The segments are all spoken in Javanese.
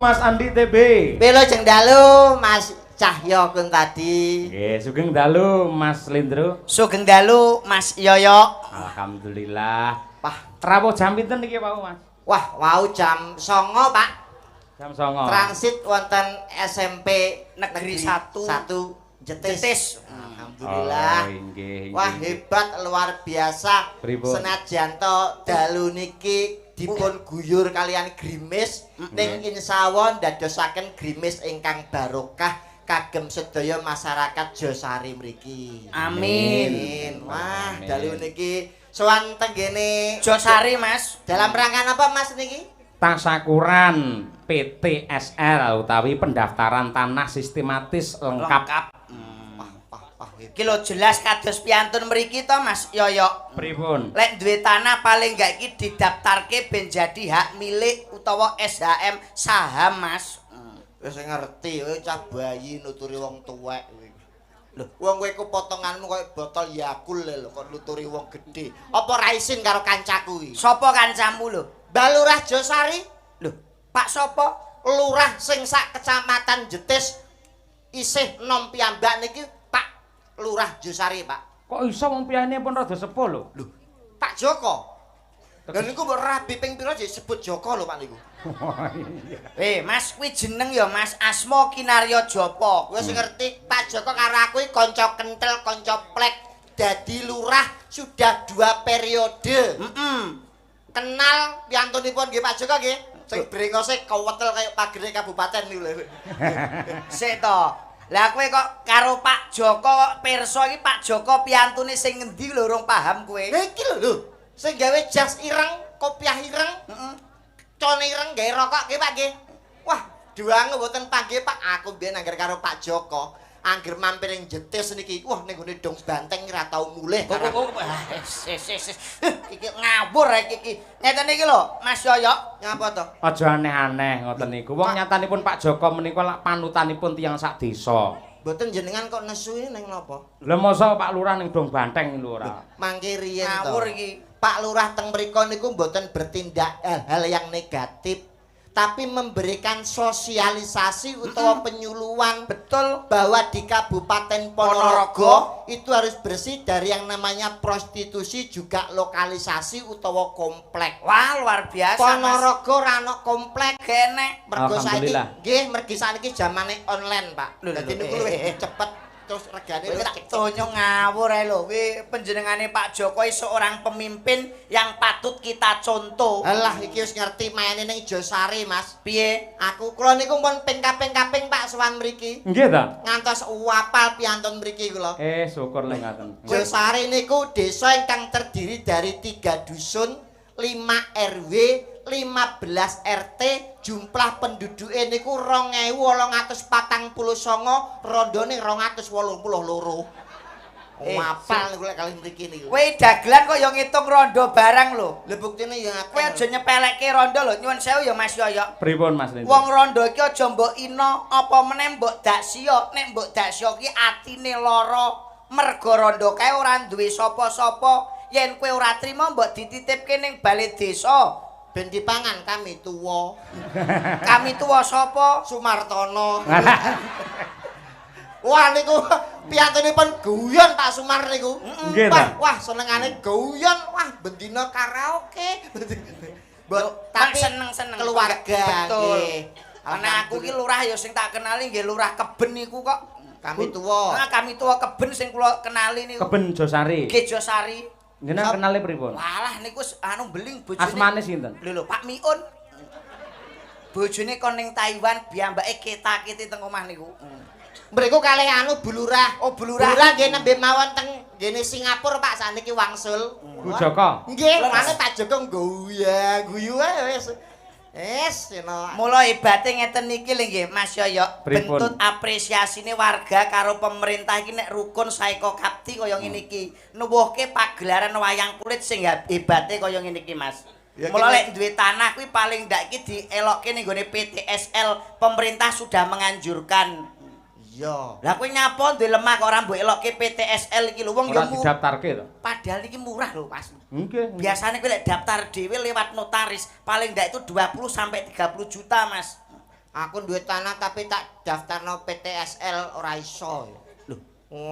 Mas Andi TB. Wilujeng dalu, Mas Cahyo Kuntadi. Nggih, sugeng dalu, Mas Lindro. Sugeng dalu, Mas Yoyo. Alhamdulillah. Wah, Rawuh jam pinten niki wau, Mas? Wah, wau jam 09.00, Pak. Jam 09.00. Transit wonten SMP Negeri 1. 1 Jetis. Jetis. Alhamdulillah. Oh, inggih, Wah, inggih. hebat, luar biasa. Pripun? Senajan to dalu niki dipun guyur kalian grimis, ning insyaallah ndadosaken grimis ingkang barokah kagem sedaya masyarakat Josari mriki. Amin. Amin. Wah, Amin. dalu niki sowan tenggene Josari, Mas. Dalam rangka apa, Mas, niki? Tasakuran PTSL utawi pendaftaran tanah sistematis lengkap. Lengkap. Wah, wah, wah, hebat. Iki lho jelas kados piantun mriki to, Mas Yoyo. Pripun? Lek duwe tanah paling gak iki didaftarke ben jadi hak milik utawa SHM saham, Mas. Wis ngerti, kowe cah bayi nuturi wong tuwek kowe. Lho, wong kowe ku potonganmu koyo botol Yakult lho, kok nuturi wong gedhe. Apa ra isin karo kancaku iki? Sopo kancamu lho? Mbah Lurah Josari, Lho, Pak sopo? Lurah sing sak kecamatan Jetis isih nom piyambak niki Pak Lurah Josari, Pak. Kok iso wong piyane pun rada sepuh lho? Lho, Pak Joko. Lha niku mbok rabi ping pira disebut Joko lho, Pak, niku. Eh, Mas, kuwi jeneng ya, Mas, Asma Kinarya Japa. Wis ngerti Pak Joko karo aku iki kanca kentel, kanca plek. Dadi lurah sudah dua periode. Kenal piyantunipun nggih Pak Joko nggih. Sing brengose kewetel kaya pagere kabupaten niku lho. Sik to. Lah, kowe kok karo Pak Joko kok pirsa iki Pak Joko piyantune sing ngendi lho, urung paham kowe. Lha iki lho lho, sing gawe jas ireng, kopiah ireng, cone ireng, gawe rokok nggih, Pak, nggih. Wah, duange mboten panggih, Pak. Aku mbiyen angger karo Pak Joko, angger mampir ing Jetis niki, wah, ning gone Dong Banteng ora tau mulih. Oh, ah, wis wis wis. Iki ngawur iki iki. Ngeten iki lho, Mas Yoyo. Ngapa to? Aja aneh-aneh ngoten niku. Wong nyatanipun Pak Joko menika lak panutanipun tiyang sak desa. Mboten, jenengan kok nesu ning napa? Lha mosok Pak Lurah ning Dong Banteng lho ora. Mangke riyen to. Ngawur iki. Pak Lurah teng mriku niku mboten bertindak hal-hal yang negatif, tapi memberikan sosialisasi utawa penyuluhan bahwa di Kabupaten Ponorogo Ponorogo itu harus bersih dari yang namanya prostitusi, juga lokalisasi utawa komplek. Wah, luar biasa, Mas. Ponorogo ora ono komplek. Kene. Mergo saiki Alhamdulillah. nggih, mergi saiki zamane online, Pak. Lho, lho, Dadi lho, niku eh, luwih eh. cepet, terus regane Kowe luwih tak cepet. tonyo ngawur ae lho. Kuwi panjenengane Pak Jokowi seorang pemimpin yang patut kita contoh. Alah, iki wis ngerti maine ning Josari, Mas. Piye? Aku kula niku pun ping kaping-kaping, Pak, sowan mriki. Nggih ta? Ngantos apal piantun mriki kula. Eh, syukur lek ngaten. Josari niku desa ingkang terdiri dari tiga dusun, 5 RW, 15 RT, jumlah penduduke niku 2849, rondone 282. Eh, Apal niku lek kalih mriki niku. Kowe dagelan kok ya ngitung rondo barang lho. Lha buktine ya akeh. Kowe aja nyepelekke rondo lho. Nyuwun sewu ya, Mas Yoyo. Pripun, Mas Lindro? Wong rondo iki aja mbok ina, apa meneh mbok daksiya. Nek mbok daksiya ki atine lara. Mergo rondo kae ora duwe sapa-sapa. Yen kowe ora trima mbok dititipke ning bale desa. Ben dipangan kami tuwa. Kami tuwa sapa? Sumartono. Wah, niku piyantunipun guyon Pak Sumar niku. Nggih Wah, ta? wah, senengane guyon, wah, bendina karaoke. Mbok Tapi tapi seneng-seneng keluarga Betul. nggih. Karena aku ki lurah ya sing tak kenali nggih Lurah Keben niku kok. Kami tuwa. Nah, kami tuwa Keben sing kula kenali niku. Keben Josari. Nggih, Josari. Jenengan kenale pripun? Walah, niku anu beling bojone. Asmane sinten? Lho lho, Pak Miun. Bojone kon ning Taiwan, piyambake ketakiti teng omah niku. Mriku kalih anu Bu Lurah. Oh, Bu Lurah. Bu Lurah nggih nembe mawon teng nggene Singapura, Pak, sakniki wangsul. Bu Joko. Nggih, mane Pak Joko ngguya, guyu ae wis. Wis, eno. Mula hebate ngeten niki lho nggih, Mas Yoyo. Pripun? Bentut apresiasine warga karo pemerintah iki nek rukun saeka kapti kaya ngene iki. Nuwuhke pagelaran wayang kulit sing hebate kaya ngene iki, Mas. Ya, Mula kene- lek duwe tanah kuwi paling ndak iki dielokke ning gone PTSL, pemerintah sudah menganjurkan. Iya. Lah, kowe nyapa duwe lemah kok ora mbok elokke PTSL iki lho, wong ya Ora didaftarke to? Padahal iki murah lho, Mas. Nggih. Biasanya kowe lek daftar dhewe lewat notaris paling ndak itu 20 sampai 30 juta, Mas. Aku duwe tanah tapi tak daftarno PTSL ora iso. Lho,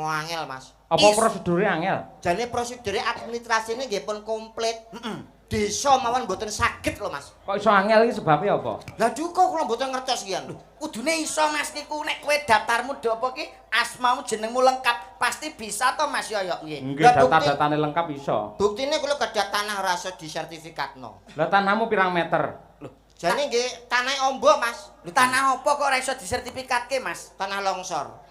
angel, Mas. Apa prosedure angel? Jane prosedure administrasine nggih pun komplit. Heeh. Desa mawon mboten saged lho, Mas. Kok iso angel iki sebabe apa? Lah duka kula mboten ngertos kian. Lho, kudune iso Mas niku nek kowe daftarmu do apa ki asmamu jenengmu lengkap pasti bisa to Mas Yoyok nggih. Nggih, data-datane lengkap iso. Buktine kula gadah tanah ora iso disertifikatno. Lah tanahmu pirang meter? Lho, jane nggih tanah ombo, Mas. Lho tanah apa kok ora iso disertifikatke, Mas? Tanah longsor.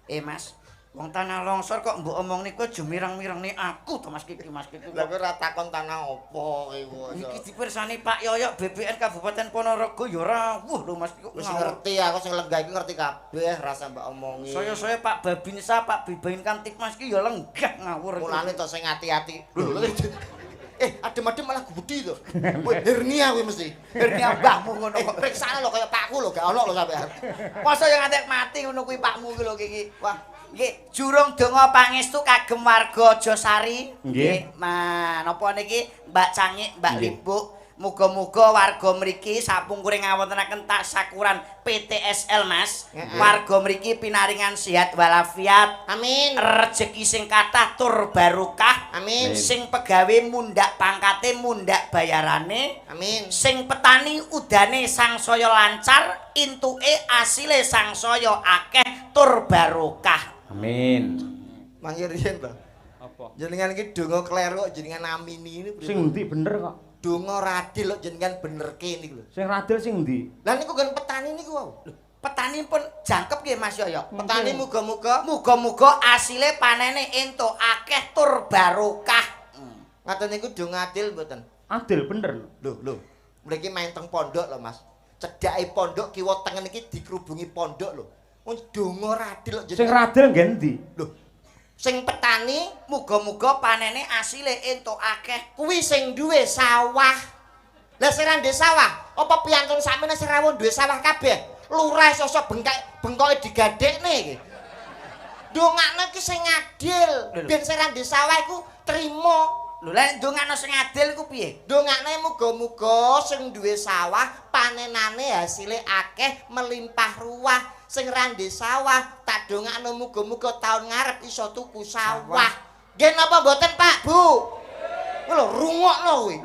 Mas, wong tanah longsor kok mbok omong niku aja mireng-mirengne aku to Mas Kiki, Mas Kiki. Lah kowe ora takon tanah apa iku. Iki dipirsani Pak Yoyok BPN Kabupaten Ponorogo ya rawuh lho Mas Kiki. Wis ngerti aku sing lenggah iki ngerti kabeh rasa mbok omongi. Saya-saya Pak Babinsa, Pak Bibain Kamtibmas ki ya lenggah ngawur. Mulane to sing ati-ati. Lho adem-adem malah gubedi to. Kowe hernia kowe mesti. Hernia mbahmu ngono kok. Periksane lho kaya pakku lho, gak ono lho sampean. Masa yang ngantek mati ngono kuwi pakmu kuwi lho iki. Wah, nggih, jurung donga pangestu kagem warga Josari. Nggih. Nah, napa niki Mbak Cangik, Mbak Libuk, muga-muga warga mriki sapungkuring ngawontenaken tasakuran PTSL Mas. Warga mriki pinaringan sehat walafiat. Amin. Rejeki sing kathah tur barokah. Amin. Sing pegawe mundhak pangkate, mundhak bayarane. Amin. Sing petani udane sangsaya lancar, entuke asile sangsaya akeh tur barokah. Amin. Mangke riyen to. Apa? Jenengan iki donga kleru kok jenengan amini ini. Sing endi bener kok? Donga radil kok jenengan benerke niku lho. Sing radil sing endi? Lah niku nggon petani niku wau. Lho, petani pun jangkep nggih Mas Yoyo. Petani muga-muga muga-muga asile panene entuk akeh tur barokah. Ngaten niku donga adil mboten? Adil bener. Lho, lho. Mriki main teng pondok lho, Mas. Cedhake pondok kiwa tengen iki dikerubungi pondok lho. Wong donga radil kok jenengan. Sing radil nggih endi? Lho. Sing petani muga-muga panene asile entuk akeh. Kuwi sing duwe sawah. Lah sing ra ndek sawah, apa piyantun sakmene sing rawuh duwe sawah kabeh? Lurah sosok bengkak bengkoke digadekne iki. Ndongakno iki sing adil. Ben sing ra ndek sawah iku trimo. Lho lek ndongakno sing adil iku piye? Ndongakne muga-muga sing duwe sawah panenane hasile akeh melimpah ruah. Sing ra ndek sawah tak dongakno muga-muga taun ngarep iso tuku sawah. Nggih napa mboten Pak, Bu? Lho rungokno kuwi.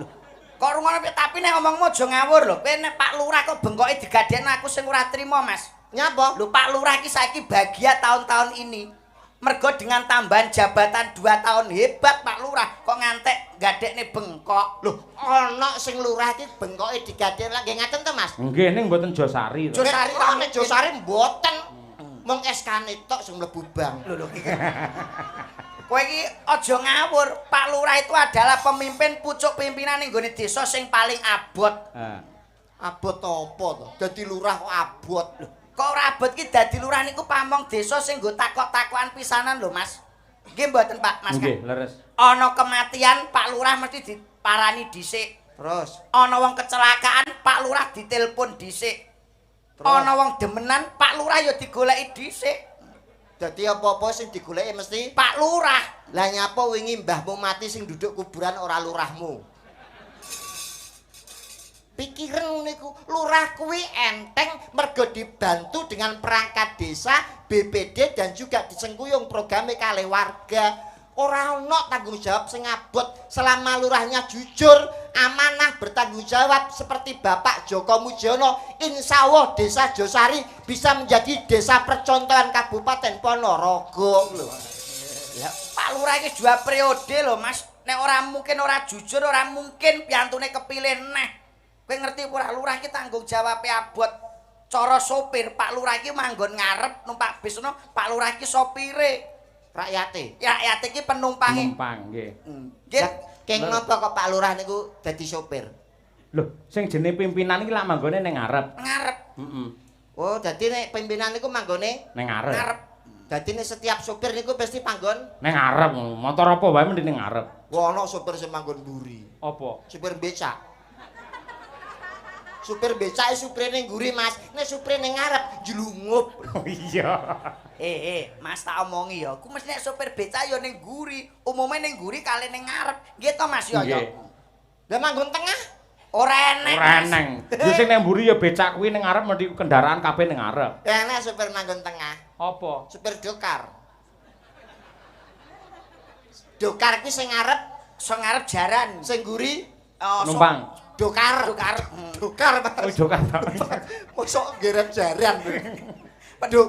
Kok rungokno tapi nek omongmu aja ngawur lho. Kowe nek Pak Lurah kok bengkoke digadekno aku sing ora trima, Mas. Nyapa? Lho Pak Lurah iki saiki bahagia tahun-tahun ini. Mergo dengan tambahan jabatan 2 tahun hebat Pak Lurah kok ngantek gadekne bengkok. Lho, ana sing lurah iki bengkoke digadekne lha nggih ngaten to, Mas? Nggih ning mboten Josari to. Josari ta nek Josari mboten. Mung SK-ne tok sing mlebu bank. Lho lho. Kowe iki aja ngawur. Pak Lurah itu adalah pemimpin pucuk pimpinan ning nggone desa sing paling abot. Heeh. Abot apa to? Dadi lurah kok abot. Lho, kok ora abot ki dadi lurah niku pamong desa sing nggo takok-takokan pisanan lho, Mas. Nggih mboten, Pak, Mas. Nggih, leres. Ana kematian Pak Lurah mesti diparani dhisik. Terus ana wong kecelakaan Pak Lurah ditelepon dhisik. Ana wong demenan Pak Lurah ya digoleki dhisik. Dadi apa-apa sing digoleki mesti Pak Lurah. Lah nyapa wingi mbahmu mati sing duduk kuburan ora lurahmu? Pikiran niku lurah kuwi enteng mergo dibantu dengan perangkat desa, BPD dan juga disengkuyung programe kalih warga. Ora ana tanggung jawab sing abot selama lurahnya jujur, amanah, bertanggung jawab seperti Bapak Joko Mujiono. Insya Allah Desa Josari bisa menjadi desa percontohan Kabupaten Ponorogo lho. Ya, Pak Lurah iki 2 periode lho, Mas. Nek ora mungkin ora jujur, ora mungkin piyantune kepilih neh. Kowe ngerti ora lurah iki tanggung jawabe abot. Cara sopir Pak Lurah iki manggon ngarep numpak bis ngono, Pak Lurah iki sopire. Rakyate. Ya, rakyate iki penumpange. Penumpang nggih. Nggih. Keng napa kok Pak Lurah niku dadi sopir? Lho, sing jenenge pimpinan iki lak manggone ning ngarep. Ngarep. Heeh. Oh, dadi nek pimpinan niku manggone ning ngarep. Ngarep. Dadi nek setiap sopir niku pasti panggon ning ngarep. Motor apa wae mending ning ngarep. Wah, ana sopir sing manggon mburi. Apa? Sopir becak. Supir becake supire ning mburi, Mas. Nek supire ning ngarep njlungup. Oh iya. Mas tak omongi ya. Ku mesti nek sopir becak ya ning mburi. Umume ning mburi kali ning ngarep. Nggih to, Mas Yoyo? Nggih. Lah manggon tengah? Ora enek. Ora eneng. Ya sing nang mburi ya becak kuwi, ning ngarep mesti kendaraan kabeh ning ngarep. Enek supir manggon tengah. Apa? Supir dokar. Dokar kuwi sing ngarep, Sing ngarep jaran. Sing mburi Oh, Numpang. Dokar. Dokar. Dokar, Mas. Oh, dokar. Mosok gerep jaran. Dok.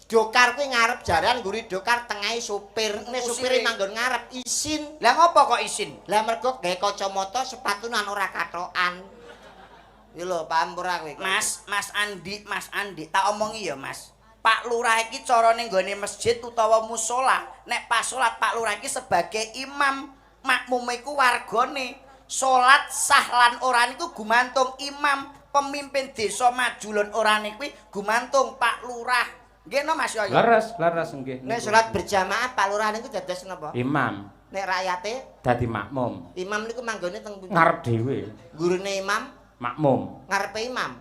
Dokar kuwi ngarep jaran, mburi dokar, tengahe supir. Nek supire manggon ngarep isin. Lah, ngopo kok isin? Lah, mergo gawe kacamata, sepatunan ora kathokan. Iki lho, paham ora kowe? Mas, Mas Andi, Mas Andi, tak omongi ya, Mas. Pak Lurah iki carane nggone masjid utawa musala, nek pas salat Pak Lurah iki sebagai imam, makmum iku wargane. Salat sah lan ora niku gumantung imam, pemimpin desa maju lan ora kuwi gumantung Pak Lurah. Nggih no, Mas Yoyo? Leres, leres nggih. Nek salat berjamaah Pak Lurah niku dados napa? Imam. Nek rakyate dadi makmum. Imam niku manggone teng pundi? Ngarep dhewe. Gurune imam, Makmum. ngarepe imam.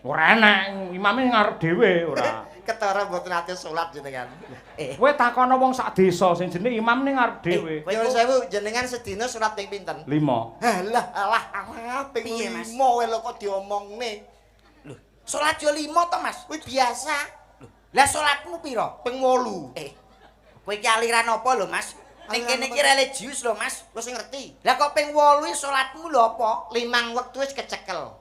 Ora enek, imame ngarep dhewe ora. Ketara mboten ate salat jenengan. Eh, Kowe takono wong sak desa, sing jenenge imam ning ngarep dhewe. Kowe Nyuwun sewu, jenengan sedina salat ping pinten? 5. Halah, alah, alah, ping Piye, Mas? 5 wae lho kok diomongne. Lho, salat yo 5 to, Mas? Kuwi biasa. Lah, salatmu pira? Ping 8. Eh, kowe iki aliran apa lho, Mas? Ning Aliran kene apa? iki religius lho, Mas. Wis ngerti. Lah, kok ping 8 salatmu lho apa? Limang wektu wis kecekel.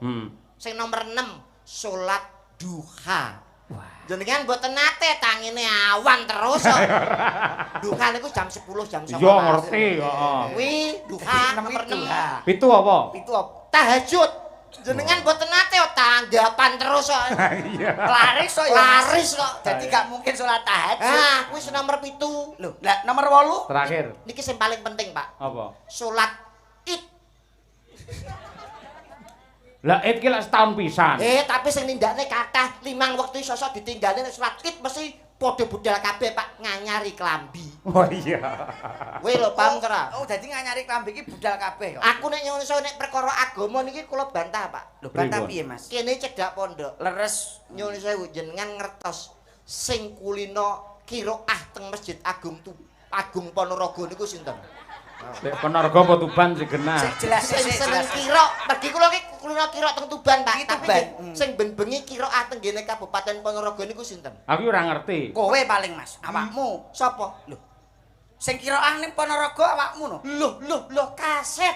Sing nomor 6 salat duha. Wah. Jenengan mboten nate tangine awan terus kok. Duha niku jam 10, jam 11. Iya ngerti, heeh. Kuwi duha nomor 6. Duha. 7 apa? Itu apa? Tahajud. Jenengan mboten nate kok tanggapan terus kok. Iya. Laris kok ya. Mas. Laris kok. Dadi gak mungkin salat tahajud. Ah, kuwi sing nomor 7. Lho, lah nomor 8? Terakhir Niki sing paling penting, Pak. apa? Salat Id. Lah, Id ki lek setahun pisan. Eh, tapi sing nindakne kathah, limang wektu sosok ditinggalne, nek salat Id mesti padha budal kabeh, Pak, nganyari klambi. Oh iya. Kowe lho paham ora? Oh, dadi nganyari klambi iki budal kabeh kok. Aku nek nyuwun sewu, nek perkara agama niki kula bantah, Pak. Lho, bantah Pripun? piye, Mas? Kene cedhak pondok. Leres. Nyuwun sewu, jenengan ngertos sing kulino kiroah teng Masjid Agung tu Agung Ponorogo niku sinten? Lek Ponorogo apa Tuban sing genah? Sik jelas, Sing sik seneng jelas. kirok, mergi kula ki kulino kirok teng Tuban, Pak. Iki Tapi Tuban. Sing ben bengi kiroah teng ngene Kabupaten Ponorogo niku sinten? Aku ora ngerti. Kowe paling, Mas, awakmu. Sapa? Lho. Sing kiroah ning Ponorogo awakmu no. Loh, loh, loh, kaset.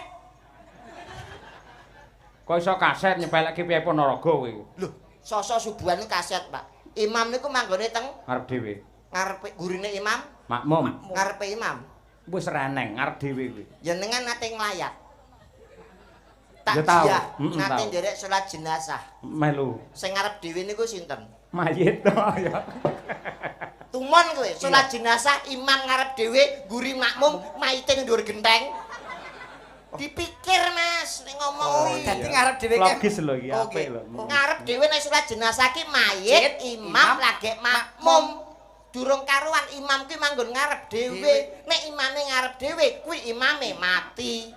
Kok iso kaset nyepelekke piye Ponorogo kowe? Loh, sosok subuhan niku kaset, Pak. Imam niku manggone teng Ngarep dhewe. ngarepe gurine imam, Makmum. ngarepe imam. Wis reneng ngarep dhewe kuwi. Jenengan nate nglayat. Ya tau. Takziah, nate Tau. nderek salat jenazah. Melu. Sing ngarep dhewe niku sinten? Mayit to ya. Tumon kowe, salat jenazah imam ngarep dhewe, mburi makmum, mayite ning dhuwur genteng. Dipikir, Mas, nek ngomong Oh, kuwi. dadi ngarep dhewe ki. Logis lho iki, Oh, apik nggih. lho. Ngarep dhewe nek salat jenazah ki mayit, imam imam, lagi makmum. Durung karuan imam ki manggon ngarep dhewe. Nek imame ngarep dhewe, kuwi imame mati.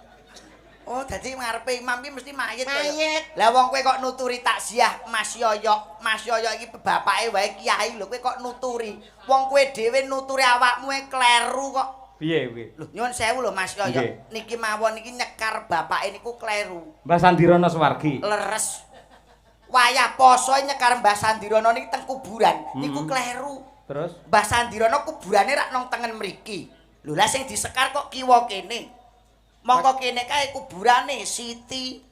Oh, dadi ngarepe imam ki mesti mayit kaya. Mayit. Lah, wong kowe kok nuturi takziah Mas Yoyo. Mas Yoyo iki bapake wae kiai lho, kowe kok nuturi. Wong kowe dhewe nuturi awakmu e kleru kok. Piye kuwi? Lho, nyuwun sewu lho, Mas Yoyo. Nggih. Niki mawon niki nyekar bapake niku kleru. Mbah Sandirono Suwargi. Leres. Wayah poso nyekar Mbah Sandirono niki teng kuburan, niku kleru. Terus Mbah Sandirono kuburane rak nang tengen mriki. Lho, lah sing disekar kok kiwa kene. Mongko kene kae kuburane Siti.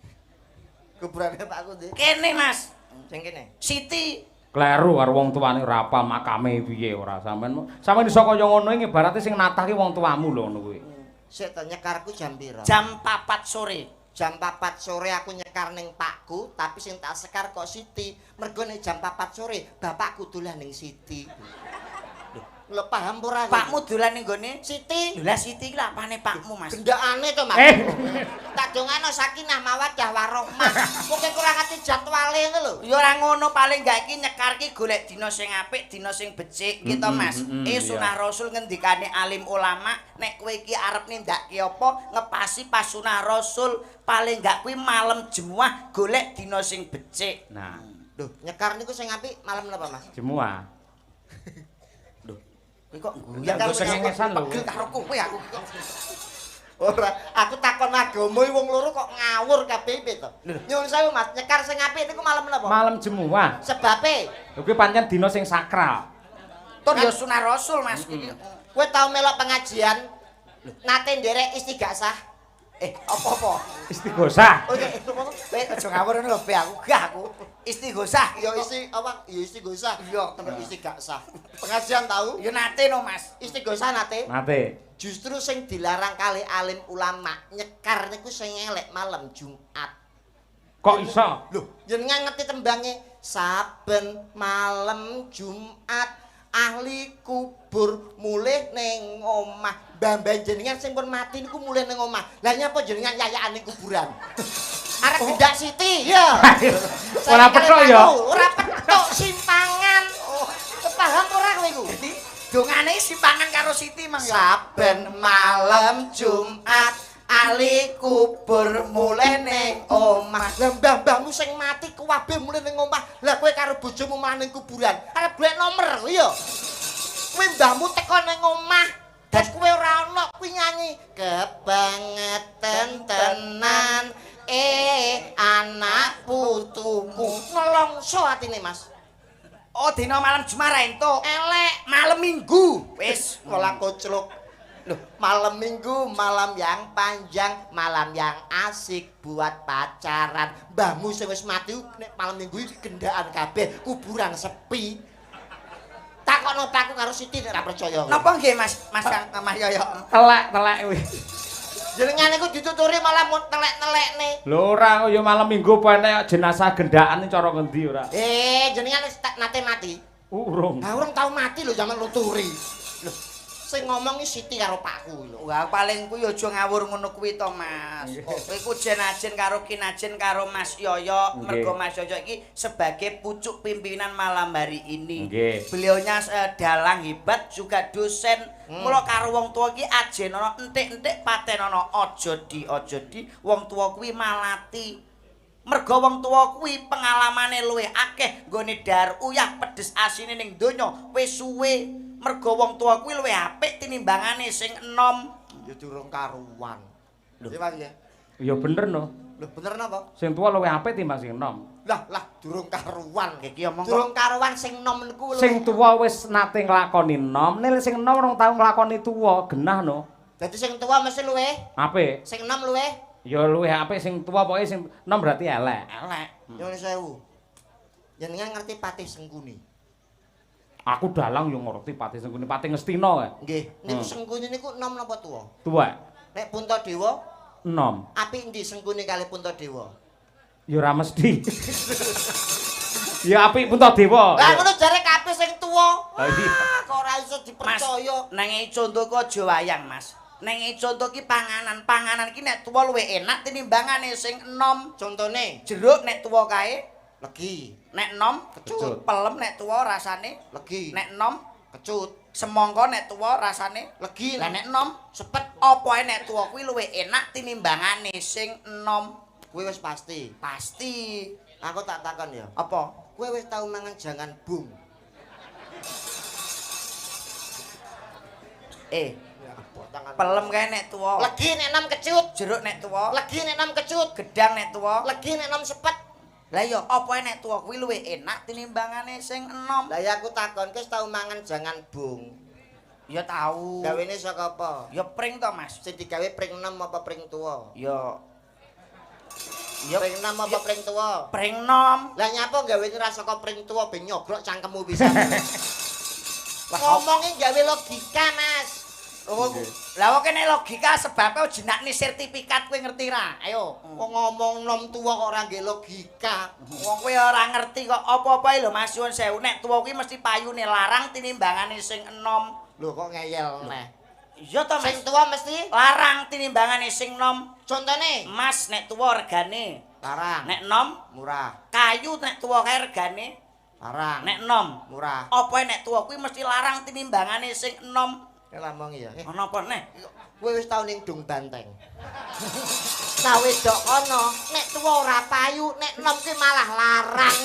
Kuburane Pakku ndi? Kene, Mas. Sing kene. Siti. Kleru karo wong tuane, ora apal makame piye ora sampean. Sampeyan iso kaya ngono iki ibarate sing natah ki wong tuamu lho ngono kuwi. Sik to, nyekarku jam pira? Jam 4 sore. Jam 4 sore aku nyekar ning pakku, tapi sing tak sekar kok Siti. Mergo nek jam 4 sore bapakku dolan ning Siti. Lho, paham ora kowe? Pakmu dolan ning gone Siti. Lho, lah Siti iki lha apane pakmu, Mas? Gendakane to, Mas. Eh. Tak dongano sakinah mawaddah warahmah. Pokoke kurang ngerti jadwale ngono lho. Ya ora ngono, paling gak iki nyekar ki golek dina sing apik, dina sing becik gitu, Mas. Sunah Rasul ngendikane alim ulama, nek kowe iki arep nindakake apa, ngepasi pas sunah Rasul, paling gak kuwi malam Jemuah golek dina sing becik. Nah, Lho, nyekar niku sing apik malam napa, Mas? Jemuah. Kowe kok guyu Nyekar Nggo sengengesan lho. Pegel karo kowe aku kok. Ora, aku takon agama wong loro kok ngawur kabeh piye to? Nyuwun sewu Mas, nyekar sing apik niku malam menapa? Malam Jemuah. Sebabe? Lho kuwi pancen dina sing sakral. Tur ya sunah rasul Mas iki. Kowe tau melok pengajian nate nderek istighasah? Apa-apa? Istighosah. Oh, iya, apa? Kowe aja ngawur ngono lho, Be, aku gah aku. Istighosah. Ya isi apa? Ya istighosah. Iya. Temen istighasah. Pengajian tau? Ya nate no, Mas. Istighosah nate. Nate. Justru sing dilarang kali alim ulama nyekar niku sing elek malam Jumat. Kok iso? Lho, jenengan ngerti tembange saben malam Jumat ahli kubur mulih ning omah. Mbah-mbah jenengan sing pun mati niku mulih ning omah. Lah nyapa jenengan yayakan ning kuburan? Arep gendak siti, ya. Ora petuk ya. Ora petuk simpangan. Oh, paham ora kowe iku? Dadi dongane simpangan karo Siti mang ya. Saben malam Jumat ahli kubur mulih ning omah. Lah mbah-mbahmu sing mati kuwabe mulih ning omah. Lah kowe karo bojomu malah ning kuburan. Arep golek nomor ya. Kowe mbahmu teko ning omah, terus kowe ora ono kuwi nyanyi kebangeten tenan anak putuku. Nelongso atine Mas. Oh, dina malam Jumat ra entuk. Elek. Malam Minggu. Wis, ora koclok. Loh, malam Minggu, malam yang panjang, malam yang asik buat pacaran. Mbahmu sing wis mati nek malam Minggu iki gendaan kabeh, kuburan sepi. Takokno Pakku karo Siti nek ora percaya. Napa nggih Mas? Mas Kang Mas Yoyo. Telek-telek kuwi. Jenengan iku dituturi malah mau telek-telekne. Lho ora ya malam Minggu apa enek jenazah gendaan cara ngendi ora? Jenengan wis nate mati. Urung. Lah urung tau mati lho sampean nuturi. Lho, sing ngomong iki Siti karo Pakku lho. Wah, paling kuwi aja ngawur ngono kuwi to, Mas. Kowe iku jen-ajen karo kinajen karo Mas Yoyo, mergo Mas Yoyo iki sebagai pucuk pimpinan malam hari ini. Beliaunya dalang hebat juga dosen. Mula karo wong tuwa iki ajenono entik-entik patenono aja di wong tuwa kuwi malati. Mergo wong tuwa kuwi pengalamane luwih akeh nggone dar uyah pedes asine ning donya wis suwe. Mergo wong tuwa kuwi luwih apik tinimbangane sing enom. Ya durung karuan. Lho, Mas ya. Ya bener no. Lho bener napa? Sing tuwa luwih apik timbang sing enom. Lah lah durung karuan. Iki omong durung karuan sing enom niku. Sing tuwa wis nate nglakoni enom, nek sing enom rong tau nglakoni tuwa, genah no. Dadi sing tuwa mesti luwih apik. Sing enom luwih ya luwih apik sing tuwa, pokoke sing enom berarti elek. Elek. Nyuwun sewu. Jenengan ngerti Patih Sengkuni? Aku dalang yo ngerti Patih Sengkuni, Patih Ngastina kae. Nggih, niku Sengkuni niku enom napa tuwa? Tuwa. Nek Puntadewa enom. Apik endi Sengkuni kali Puntadewa? Ya ora mesti. Ya apik Puntadewa. Lah ngono jare kabeh sing tuwa. Lah iya. Kok ora iso dipercaya. Mas, nang conto ku aja wayang, Mas. Neng conto ki panganan, panganan ki nek tuwa luwih enak tinimbangane sing enom. Contone jeruk nek tuwa kae legi, nek enom kecut, pelem nek tuwa rasane legi, nek enom kecut, semangka nek tuwa rasane legi, lah nek enom sepet. Apa ae nek tuwa kuwi luwih enak tinimbangane sing enom. Kuwi wis pasti. Pasti. Aku tak takon ya. Apa? Kowe wis tau mangan jangan bung? Pelem kae nek tuwa. Legi nek enom kecut, jeruk nek tuwa. Legi nek enom kecut, gedang nek tuwa. Legi nek enom sepet. Lah ya apa nek tuwa kuwi luwih enak tinimbangane sing enom. Lah ya aku takon, kowe tau mangan jangan bung? Ya tau. Gawene saka apa? Ya pring to, Mas. Sing digawe pring enom apa pring tuwa? Ya ya pring enom apa pring tuwa? Pring enom. Lah nyapa gawene ra saka pring tuwa ben nyogrok cangkemmu pisan. Ngomonge gawe logika, Mas. Oh, lah kok nek logika sebabe jenakne sertifikat kowe ngerti ra? Ayo. Wong ngomong nom tuwa kok ora nggih logika. Wong kowe ora ngerti kok apa-apa lho Mas, nyuwun sewu nek tuwa kuwi mesti payune larang tinimbangane sing enom. Lho kok ngeyel neh. Iya to Mas. Sing tuwa mesti larang tinimbangane sing enom. Contone Mas nek tuwa regane larang. Nek enom murah. Kayu nek tuwa kae regane larang. Nek enom murah. Apa nek tuwa kuwi mesti larang tinimbangane sing enom. Lamong ya. Ana apa neh? Kowe wis tau ning Dung Banteng. Nah wedok kono, nek tuwa ora payu, nek enom ki malah larang.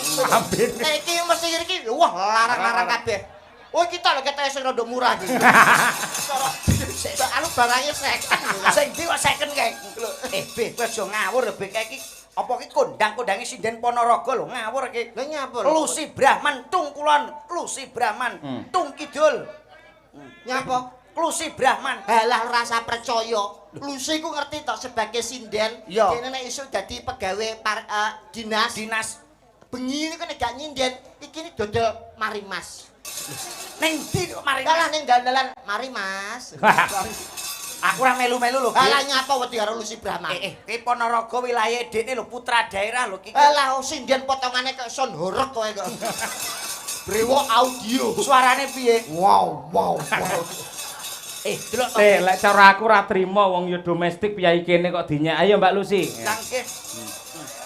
Nek iki mesti iki wah larang-larang kabeh. Oh kita lho ketoke sing rada murah iki. Cara Anu barangnya second. Sing ndi kok second kae? B, kowe aja ngawur lho B kae iki. Apa ki kondang-kondange sinden Ponorogo lho ngawur iki. Lha nyapa lho? Lusi Brahman tung kulon, Lusi Brahman tung kidul. Nyapa? Lusi Brahman. Halah rasa percaya. Lusi ku ngerti tok sebagai sinden, dene nek iso dadi pegawe dinas. Dinas. Bengi niku nek gak nyinden, iki ni dodol mari Mas. Ning ndi kok mari? Lah ning dalan mari Mas. Aku ora melu-melu lho. Halah nyapa wedi karo Lusi Brahman. Ki Ponorogo wilayahe dekne lho putra daerah lho iki. Halah sinden potongane kok son horeg kowe kok. Brewok audio. Suarane piye? Wow wow wow. Delok to. Lek cara aku ora trimo wong ya domestik piyayi kene kok dinyak. Ayo Mbak Lusi. Nangke.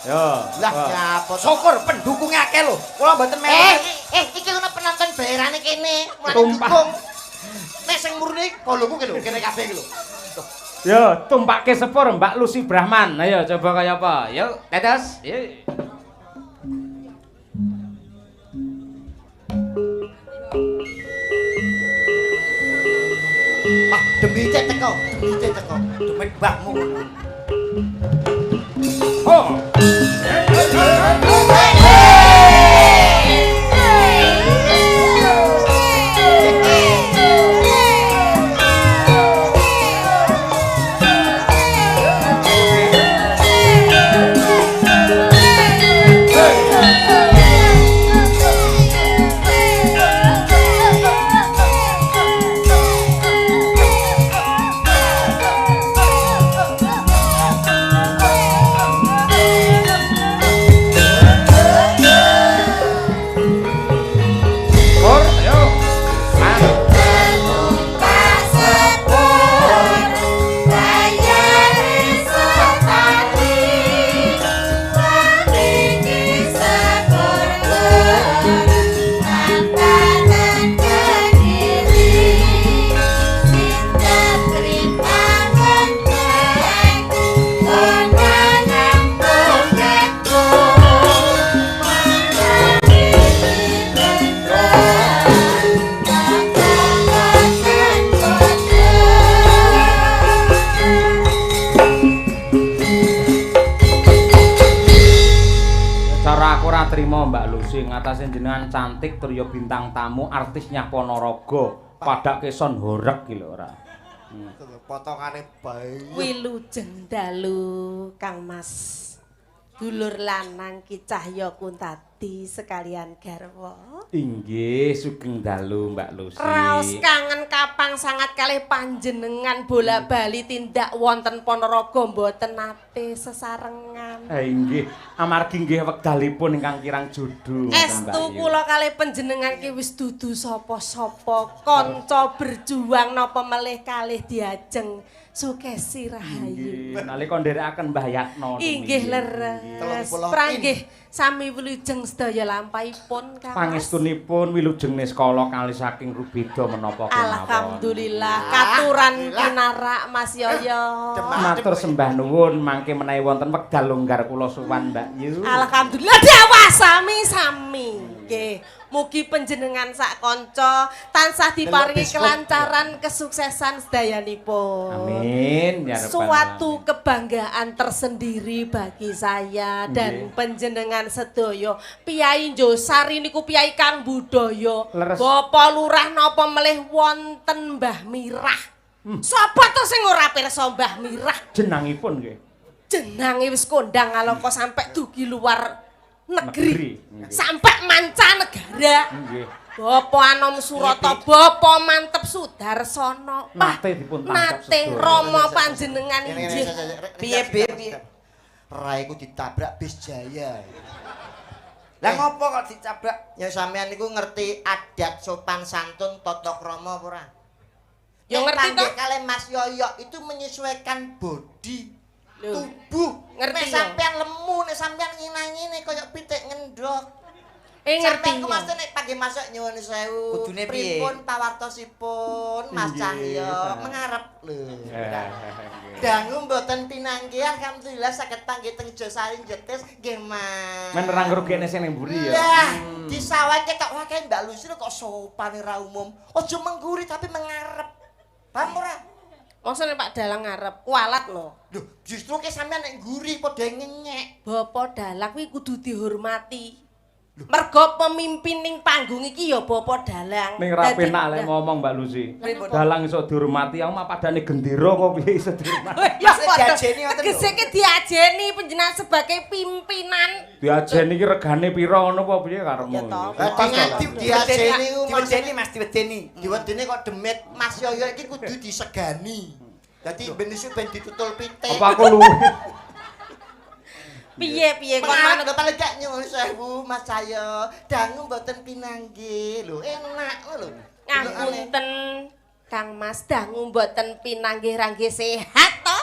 Yo. Lah nyapa syukur pendukungnya akeh lho. Kula mboten melu. Iki ono penonton bayarane kene. Mulane dukung. Nek sing murni koloku ki lho, kene kabeh ki lho. Yo, tumpake sepur Mbak Lusi Brahman. Ayo coba kaya apa? Yo, tetes. Yo. Ah, demite teko, demite teko. Demit mbahmu. Oh. Ngatasé jenengan cantik tur ya bintang tamu artisnya Ponorogo padake son horeg ki lho ora. Potongane bae. Wilujeng dalu Kang Mas. Dulur lanang Ki Cahya Kuntadi sekalian garwa. Inggih, sugeng dalu Mbak Lusi. Raos kangen kapang sangat kalih panjenengan bola-bali tindak wonten Ponorogo mboten nate sesarengan. Inggih, amargi nggih wekdalipun ingkang kirang jodho. Estu kula kalih panjenengan ki wis dudu sapa-sapa, kanca berjuang napa melih kalih diajeng Sukesi Rahayu. Nggih, nalika nderekaken Mbah Yatno. Inggih leres. Pranggih sami wilujeng sedaya lampahipun Kang. Pangestunipun wilujeng niskala kalih saking rubeda menapa kemawon. Alhamdulillah katuran pinarak Mas Yoyo. Matur sembah nuwun mangke menawi wonten wekdal longgar kula sowan Mbak Yu. Alhamdulillah dawa sami-sami. Nggih, mugi panjenengan sak kanca tansah diparingi kelancaran kesuksesan sedayanipun. Amin ya rabbal alamin. Suatu kebanggaan tersendiri bagi saya dan panjenengan sedaya. Piyai Njosari niku piyai kang budaya. Bapak Lurah napa melih wonten Mbah Mirah. Sapa to sing ora pirsa Mbah Mirah? Jenangipun nggih. Jenange wis kondang alaka sampe dugi luar negeri, sampai mancanegara. Bapak Anom Surata, Bapak Mantep Sudarsono, nate dipun tangkep nate Rama panjenengan inggih. Piye piye? Raiku ditabrak bis Jaya. Lah ngopo kok ditabrak? Ya sampean niku ngerti adat sopan santun tata krama apa ora? Ya ngerti to. Kalih Mas Yoyo itu menyesuaikan body. Tubuh. Ngerti nek sampean lemu, nek sampean ngina-ngine kaya pitik ngendhok. Ngerti. Sampean ku mesti nek pagi masuk nyuwun sewu. Kudune piye? Pripun pawartosipun Mas Cahyo mengarep lho. Dangu mboten pinanggih alhamdulillah saged panggih teng Josari Jetis nggih Mas. Men ora ngrugekne sing ning mburi ya. Lah, disawang ketok wae Mbak Lusi kok sopane ra umum. Aja mengguri tapi mengarep. Paham ora? Mosok nek Pak Dalang ngarep kualat lho. Lho, justru ke sampean nek ngguri padha ngenyek. Bapak Dalang kuwi kudu dihormati. Mergo pemimpin ning panggung iki ya Bapak Dalang. Ning ra penak lek ngomong Mbak Lucy. Dalang iso dihormati, aku mah padane gendera kok piye iso dihormati. Ya padha. Tegese ki diajeni panjenengan sebagai pimpinan. Diajeni iki regane pira ngono apa piye karepmu? Ya toh. Diajeni ku diwedeni Mas, diwedeni. Diwedeni kok demit Mas Yoyo iki kudu disegani. Dadi ben isu ben ditutul pitik. Apa aku luwe? Piye-piye kon manut paling gak nyuwun sewu Mas Cahyo. Dangu mboten pinanggih. Lho enak lho. Ngapunten Kang Mas, dangu mboten pinanggih rangge sehat to?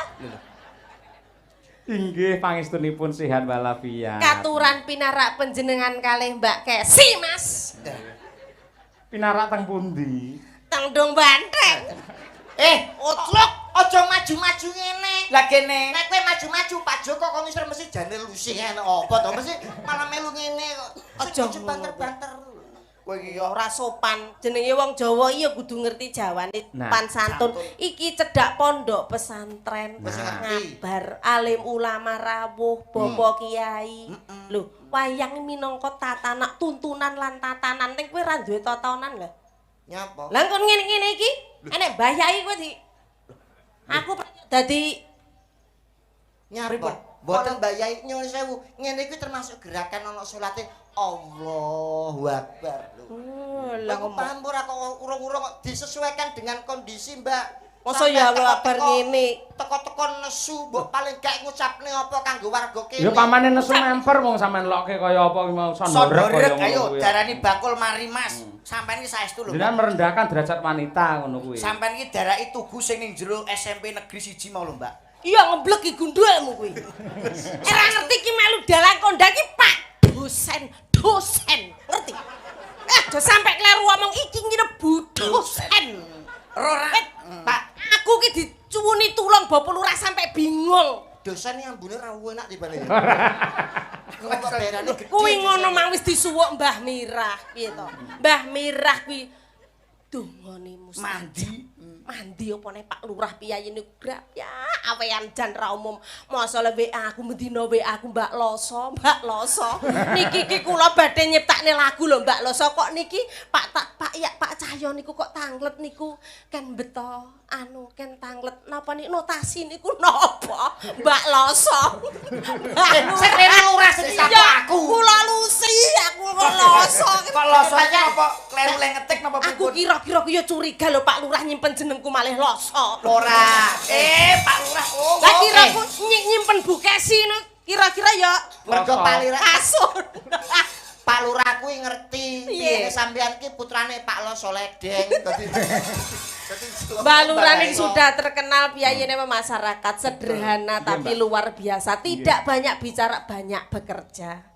Inggih pangestunipun sehat walafiat. Katuran pinarak panjenengan kalih Mbak Kesi, Mas. Pinarak teng pundi? Teng Dong Banteng. Otlok aja maju-maju ngene. Lah kene nek kowe maju-maju Pak Joko kok ngisor mesti jane lusi ngene apa to mesti malah melu ngene kok. Aja banter-banter. Kowe iki ya ora sopan. Jenenge wong Jawa iya kudu ngerti jawane pan santun. Iki cedhak pondok pesantren. Ngabar alim ulama rawuh, bapak kiai. Lho, wayang minangka tatanan tuntunan lan tatanan ning kowe ora duwe tatanan lho. Nyapa? Lah kon ngene-ngene iki enek Mbah Yai kowe di aku dadi nyapa? Mboten Mbah Yai nyuwun sewu. Ngene iki termasuk gerakan ana salate Allahu Akbar lho. Oh, lah kok paham ora kok urung-urung kok disesuaikan dengan kondisi, Mbak. Masa ya Allah Akbar ngene. Teko-teko nesu mbok paling gak ngucapne apa kanggo warga kene. Ya pamane nesu memper wong sampean lokke kaya apa ki mau sondorek kaya ngono. Ayo darani bakul mari Mas. Sampeyan iki saestu lho. Jenengan merendahkan derajat wanita ngono kuwi. Sampeyan iki daraki tugu sing ning jero SMP Negeri 1 mau lho, Mbak. Iya ngeblek iki gundulmu kuwi. Ora ngerti ki melu dalang kondang iki Pak dosen, dosen. Ngerti? Aja sampe kleru omong iki ngene bu dosen. Ora Pak, aku ki dicuwuni tulung Bapak Lurah sampe bingung. Dosen yang ambune ra enak tibane. Kuwi ngono mang wis disuwuk Mbah Mirah, piye to? Mbah Mirah kuwi dongane mandi. Mandi apa nek Pak Lurah piyayi niku grap ya awean jan ra umum. Masa le WA aku mendina WA aku Mbak Loso, Mbak Loso. Niki ki kula badhe nyiptakne lagu lho Mbak Loso kok niki Pak tak Pak ya Pak Cahyo niku kok tanglet niku ken beto anu ken tanglet napa niki notasi niku napa Mbak Loso. Sing rene lurah sing disapa aku. Kula Lusi aku kok Loso. Kok Loso napa kleru le ngetik napa pripun? Aku kira-kira ku ya curiga lho Pak Lurah nyimpen jenengku malih Loso. Ora. Pak Lurah. Oh. Lah kira ku nyimpen Bu Kesi ngono kira-kira ya mergo Pak Lurah kasur. Pak Lurah kuwi ngerti piye sampean ki putrane Pak Loso Ledeng. Dadi Mbak Lurah ini sudah terkenal piyayine masyarakat sederhana tapi luar biasa, tidak banyak bicara, banyak bekerja.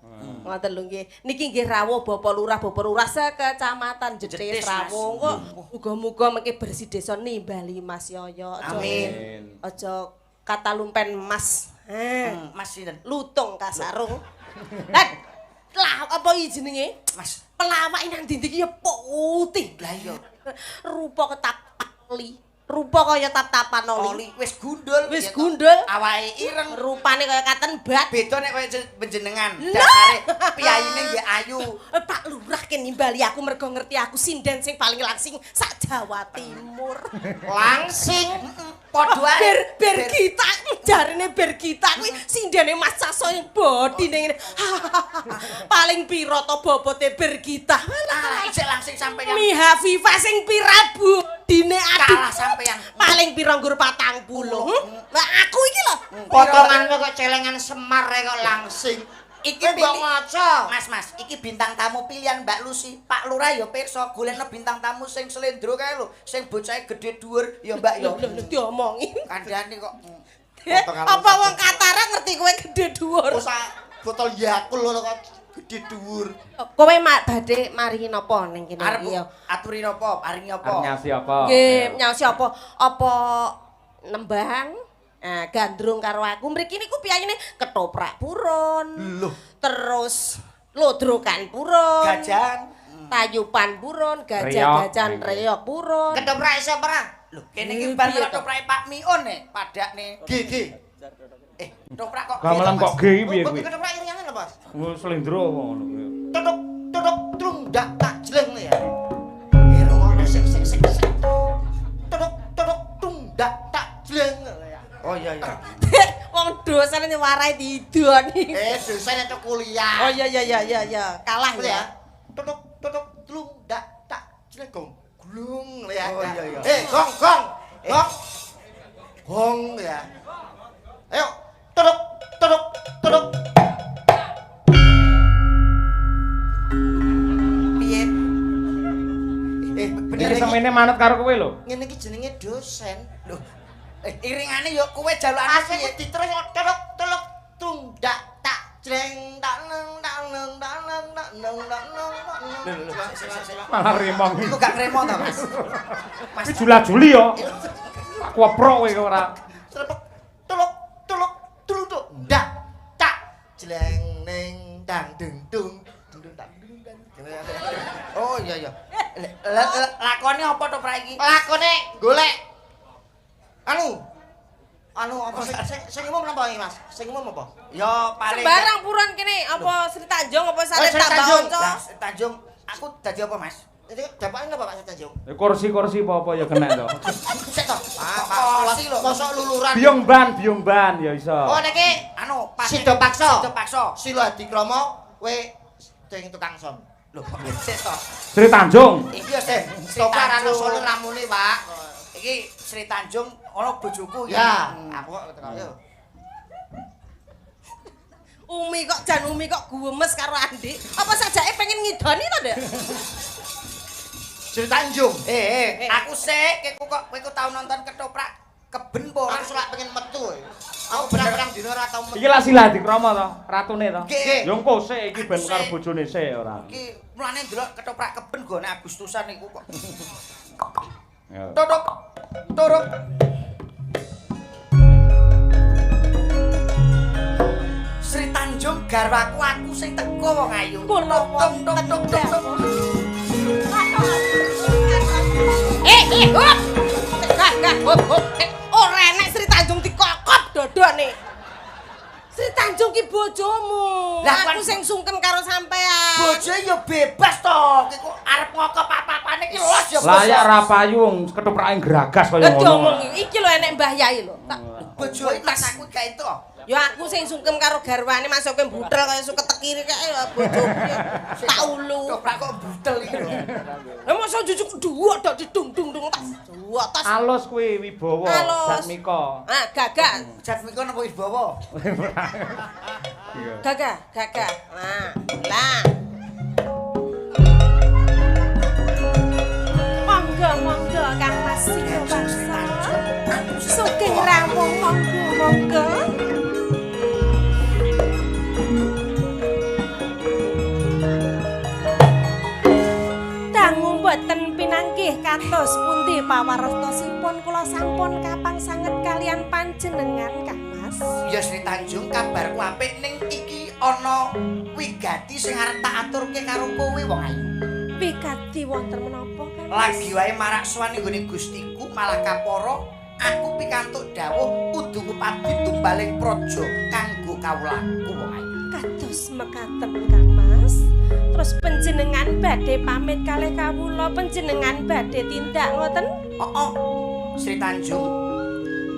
Ngoten lho nggih. Niki nggih rawuh Bapak Lurah, Bapak Lurah sekecamatan Jetis rawuh. Kok muga-muga mengke bersih desa nimbali Mas Yoyo. Amin. Aja kata lumpen Mas. Mas sinten? Lutung kasarung. Lah lah apa iki jenenge? Mas. Pelawak nang ndi iki ya putih. Lah iya. Rupa ketap oli. Rupa kaya tap-tapan oli. Wis gundul. Wis gundul. Awake ireng. Rupane kaya katen bat. Beda nek kaya panjenengan. Dasare piyayine nggih ayu. Pak Lurah ki nimbali aku mergo ngerti aku sinden sing paling langsing sak Jawa Timur. Langsing. Padha ae. Bergita jarine Bergita kuwi sindene Mas Saso bodine ngene. Paling pira to bobote Bergita? Lah isih langsing sampeyan. Miha Viva sing pira bodine aduh. Kalah sampeyan. Paling pira nggur 40. Lah aku iki lho. Potonganmu kok celengan Semar kok langsing. Iki mbok ngaca. Mas, Mas, iki bintang tamu pilihan Mbak Lucy. Pak Lurah ya pirsa golekno bintang tamu sing slendro kae lho, sing bocahe gedhe dhuwur ya Mbak ya. Lho diomongi. Kandhane kok. Apa wong Katara ngerti kowe gedhe dhuwur? Sak botol Yakult lho kok gedhe dhuwur. Kowe mak badhe maringi napa ning kene iki ya? Aturi napa? Paringi apa? Arep nyasi apa? Nggih, nyasi apa? Apa nembang? Nah, gandrung karo aku mriki niku piyayine ketoprak purun. Loh. Terus lodrokan purun. Gajan, tayupan purun, gajah-gajan reyok purun. Ketoprak iso ora? Lho, kene iki bar melok toprake Pak Miun nek padakne. G G. Toprak kok. Gamelan kok G iki piye kuwi? Ketoprak iringane lho, Mas. Oh, slendro apa ngono kuwi. Tutuk tutuk trundak tak jleng ya. Eh, rungono sik sik sik sik. Tutuk tutuk tundak tak jleng ya. Oh iya iya. Wong dosen warai didoni. Dosen itu kuliah. Oh iya iya iya iya iya, kalah ya. Tutuk tutuk trundak tak jleng gong. Glung ya. Oh iya iya. Gong gong. Gong. Gong ya. Ayo, tutuk tutuk tutuk. Piye? Iki semene manut karo kowe lho. Ngene iki jenenge dosen. Lho. Iringane yo kowe jalukane piye? Diterus tutuk tutuk tundak tak jleng tak neng tak neng tak neng tak neng tak neng tak neng. Malah remong. Iku gak ngremo to, Mas? Mas iki jula-juli yo. Aku weprok kowe ora. Srepek tuluk tuluk tuluk ndak tak jleng neng dang dung dung dung tak dung dang. Oh iya iya. Lakone apa to Pra iki? Lakone golek anu. Anu apa sing umum napa iki, Mas? Sing umum apa? Ya paling sembarang puron kene apa Sri Tanjung apa Sari Tambak Onco? Lah Sri Tanjung aku dadi apa, Mas? Jadi dapake napa Pak Sri Tanjung? Kursi-kursi apa-apa ya kena to. Sik to. Pak, kursi lho. Mosok luluran. Biyung ban ya iso. Oh niki anu Sida Paksa. Sida Paksa. Sila Adikrama kowe sing tukang som. Lho, sik to. Sri Tanjung. Iki ya Sri Tanjung. Solo ramune, Pak. Iki Sri Tanjung ana bojoku iki. Ya, aku kok teko yo. Umi kok jan Umi kok guwemes karo Andik. Apa sajake pengen ngidoni to, Nduk? Sri Tanjung. Aku sik kowe kok tau nonton ketoprak keben po. Aku selak pengen metu. Aku berang-berang dina ora tau metu. Iki lak Sila Adikrama to, ratune to. Yo engko sik iki ben karo bojone sik ora. Iki mulane ndelok ketoprak keben gone Agustusan iku kok. Tutuk turuk. Sri Tanjung garwaku aku sing teko wong ayu. Kula tung tung tung tung. Hop. Gah, hop hop. Ora enek Sri Tanjung dikokop dodone. Sri Tanjung ki bojomu. Lah aku sing sungkem karo sampean. Bojo ya bebas to. Ki kok arep ngokop apa-apane ki los ya. Layak ra payu wong ketoprake gragas kaya ngono. Iki lho enek Mbah Yai lho. Tak bojoe tas aku gak entuk. Ya aku sing sungkem karo garwane masuke butel kaya suket kiri kae bojoku. Tak ulu. Ketoprak kok butel iki lho. Lah mosok jujuk dhuwur tok didung-dung-dung tas. Dhuwur tas. Alus kuwi wibawa Jatmika. Ah, gagah. Jatmika napa wibawa? Gagah, gagah. Nah, lah. Monggo, monggo Kang Mas Sila Paksa. Sugeng rawuh monggo, monggo. Dangu mboten pinanggih kados pundi pawartosipun kula sampun kapang sanget kalian panjenengan Kang Mas. Ya Sri Tanjung kabarku apik ning iki ana wigati sing arep tak aturke karo kowe wong ayu. Wigati wonten menapa Kang? Lagi wae marak sowan ning gone Gustiku malah kapara aku pikantuk dawuh kudu ngupadi tumbaling praja kanggo kawulaku wong ayu. Kados mekaten Kang Mas. Terus panjenengan badhe pamit kalih kawula, panjenengan badhe tindak ngoten? Heeh. Sri Tanjung.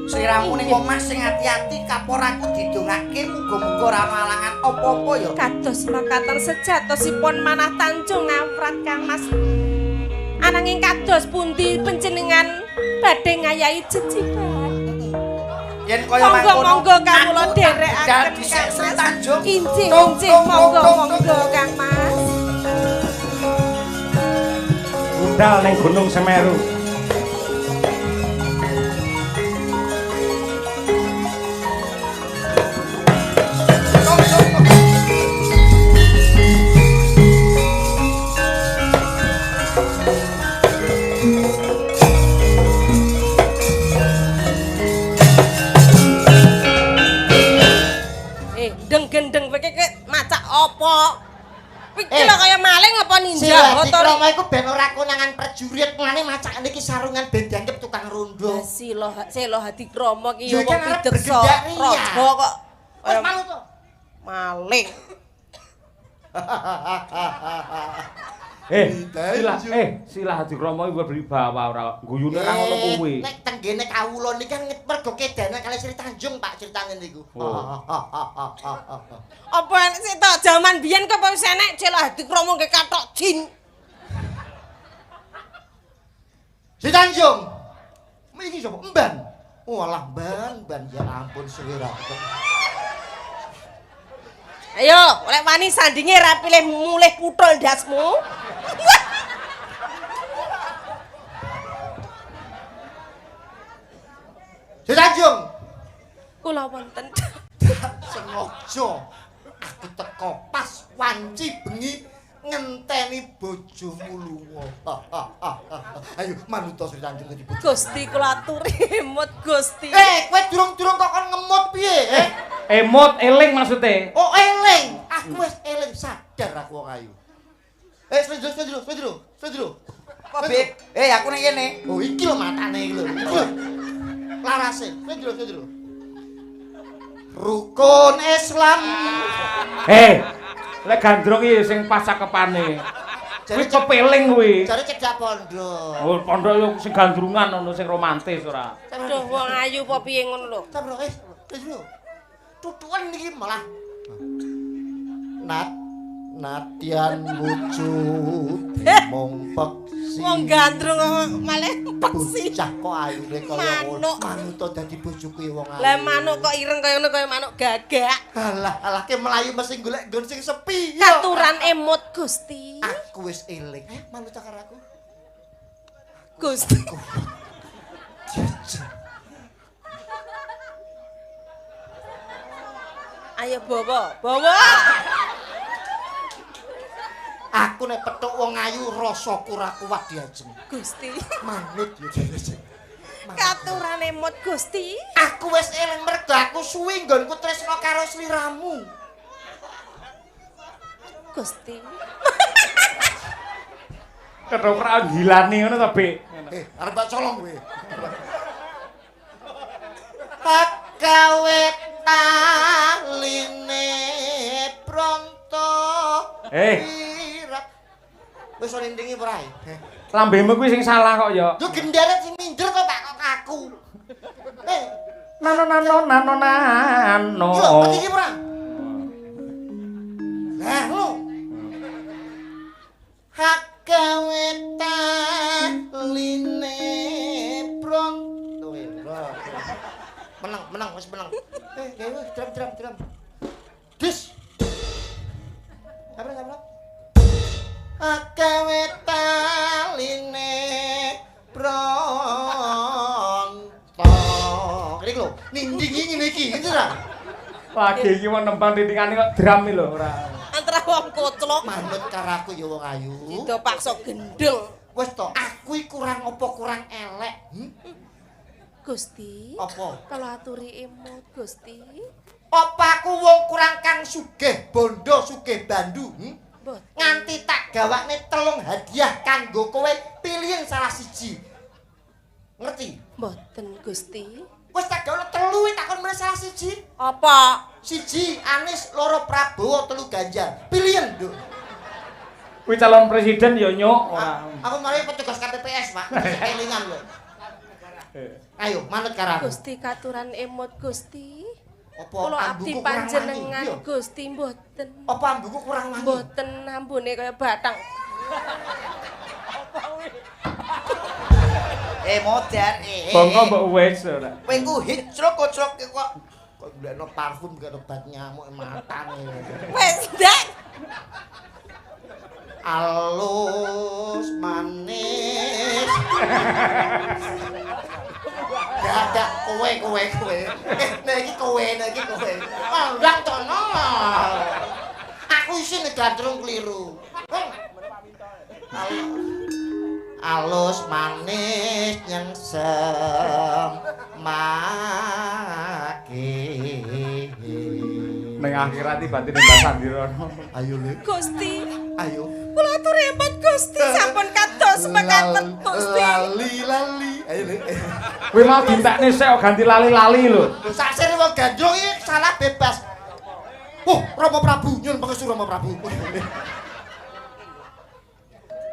Sliramu ning omah sing ati-ati kapor aku didongake muga-muga ora ana alangan apa-apa ya. Kados mekaten sejatosipun manah Tanjung ngawrat Kang Mas. Ananging kados pundi panjenengan badhe ngayahi jejiban? Yen kaya mangkono monggo kawula dherekaken dhisik Sri Tanjung. Injih, injih monggo monggo Kang Mas. Budal ning Gunung Semeru. Gendeng kowe iki macak apa? Iki lho kaya maling apa ninja? Sila Hadikrama iku ben ora konangan prajurit, mulane macakne iki sarungan ben dianggep tukang rondo. Sila Hadikrama ki Ya wong kan arep pideksa bergendak raja kok Wis manut to. Maling. Sila Hadikrama iku berwibawa ora guyune ora ngono kuwi. Nek tenggene kawula niki kan mergo kedana kali Sri Tanjung Pak critane niku. Oh. Apa enek sik tok jaman biyen kok wis enek Sila Hadikrama nggih kathok jin. Sri Tanjung. Iki sapa? Emban. Walah ban ya ampun suwe ra. Ayo, lek wani sandinge ra pilih mulih puthul ndasmu. Sri Tanjung. Kula wonten. Sengaja aku teko pas wanci bengi ngenteni bojomu lunga. Ayo manut Sri Tanjung dadi bojo. Gusti kula aturi emut Gusti. Kowe durung-durung kok kon ngemut piye? Emut eling maksude. Oh eling, aku wis eling sadar aku wong ayu. Sendro. Apa, Beb? Aku ning kene. Oh iki lho matane iki lho. Iki lho. Larase, sendro. Rukun Islam. Lek gandrung iki sing pas cakepane. Kuwi kepeling kuwi. Jare cedhak pondok. Oh, pondok yo sing gandrungan ngono sing romantis ora. Aduh, wong ayu apa piye ngono lho. Sabar, lho. Tutukan niki malah. Natian wujud mung peksi. Wong gandrung malah peksi. Bocah kok ayune kaya ngono. Manut dadi bojoku wong ayu. Lah manuk kok ireng kaya ngono kaya manuk gagak. Alah, alah ke mlayu mesti golek nggon sing sepi. Katuran emut Gusti. Aku wis eling. Manut karo aku. Gusti. Ayo bawa, bawa. Aku nek petuk wong ayu rasaku ora kuat diajeng. Gusti. Manut ya diajeng. Katurane emut Gusti. Aku wis eling mergo aku suwi nggonku tresna karo sliramu. Gusti. Ketoprak gilani ngono to, Bik? Arep tak colong kowe. Pagawe taline pronto. Wis nindingi ora? Lambemu kuwi sing salah kok ya. Yo genderet sing minder kok Pak kok aku. Nano nano nano nano. Yo iki ora? Lah lho. Hak gawe taline pronto. Menang, wis menang. Gawe drum. Dis. Sabar. Gawe taline pronto. Iki lho, nindingi ngene iki, ngene ta? Lagi iki wong nembang tindingane kok drum iki lho ora. Antara wong koclok manut karo aku ya wong ayu. Dida paksa gendeng. Wis to, aku iki kurang apa kurang elek? Gusti. Apa? Kalau aturi emut Gusti. Apa aku wong kurang kang sugih bondo sugih bandu? Nganti tak gawakne 3 hadiah kanggo kowe pilihan salah siji. Ngerti? Mboten Gusti. Wis tak gawakne 3 tak kon milih salah siji. Apa? 1 Anies, 2 Prabowo, 3 Ganjar. Pilihan, Nduk. Kuwi calon presiden ya nyuk ora. Aku mari petugas KPPS, Pak. Kelingan lho. Ayo manut karo aku. Gusti katuran emut Gusti. Apa Kula abdi ambuku kurang wangi? panjenengan Gusti mboten. Apa ambuku kurang wangi? Mboten ambune kaya batang. Modar. Bongko mbok wis ora. Kowe ku hicruk kocrok kok kok golekno parfum gak obat nyamuk matane. Wis ndak. Alus manis. Gak kowe. Nek iki kowe, nek iki kowe. Ndang tono. Aku isin gandrung kliru. Alus manis nyengsem maki. Ning akhirat iki batine Mbah Sandirono. Ayo le. Gusti. Ayo. Kula atur repot Gusti, sampun kados mekaten Gusti. Lali lali. Ayo Le. Kuwi mau dintekne sik kok ganti lali-lali lho. Lho saksire wong gandrung iki salah bebas. Oh, Rama Prabu, nyuwun pangestu Rama Prabu.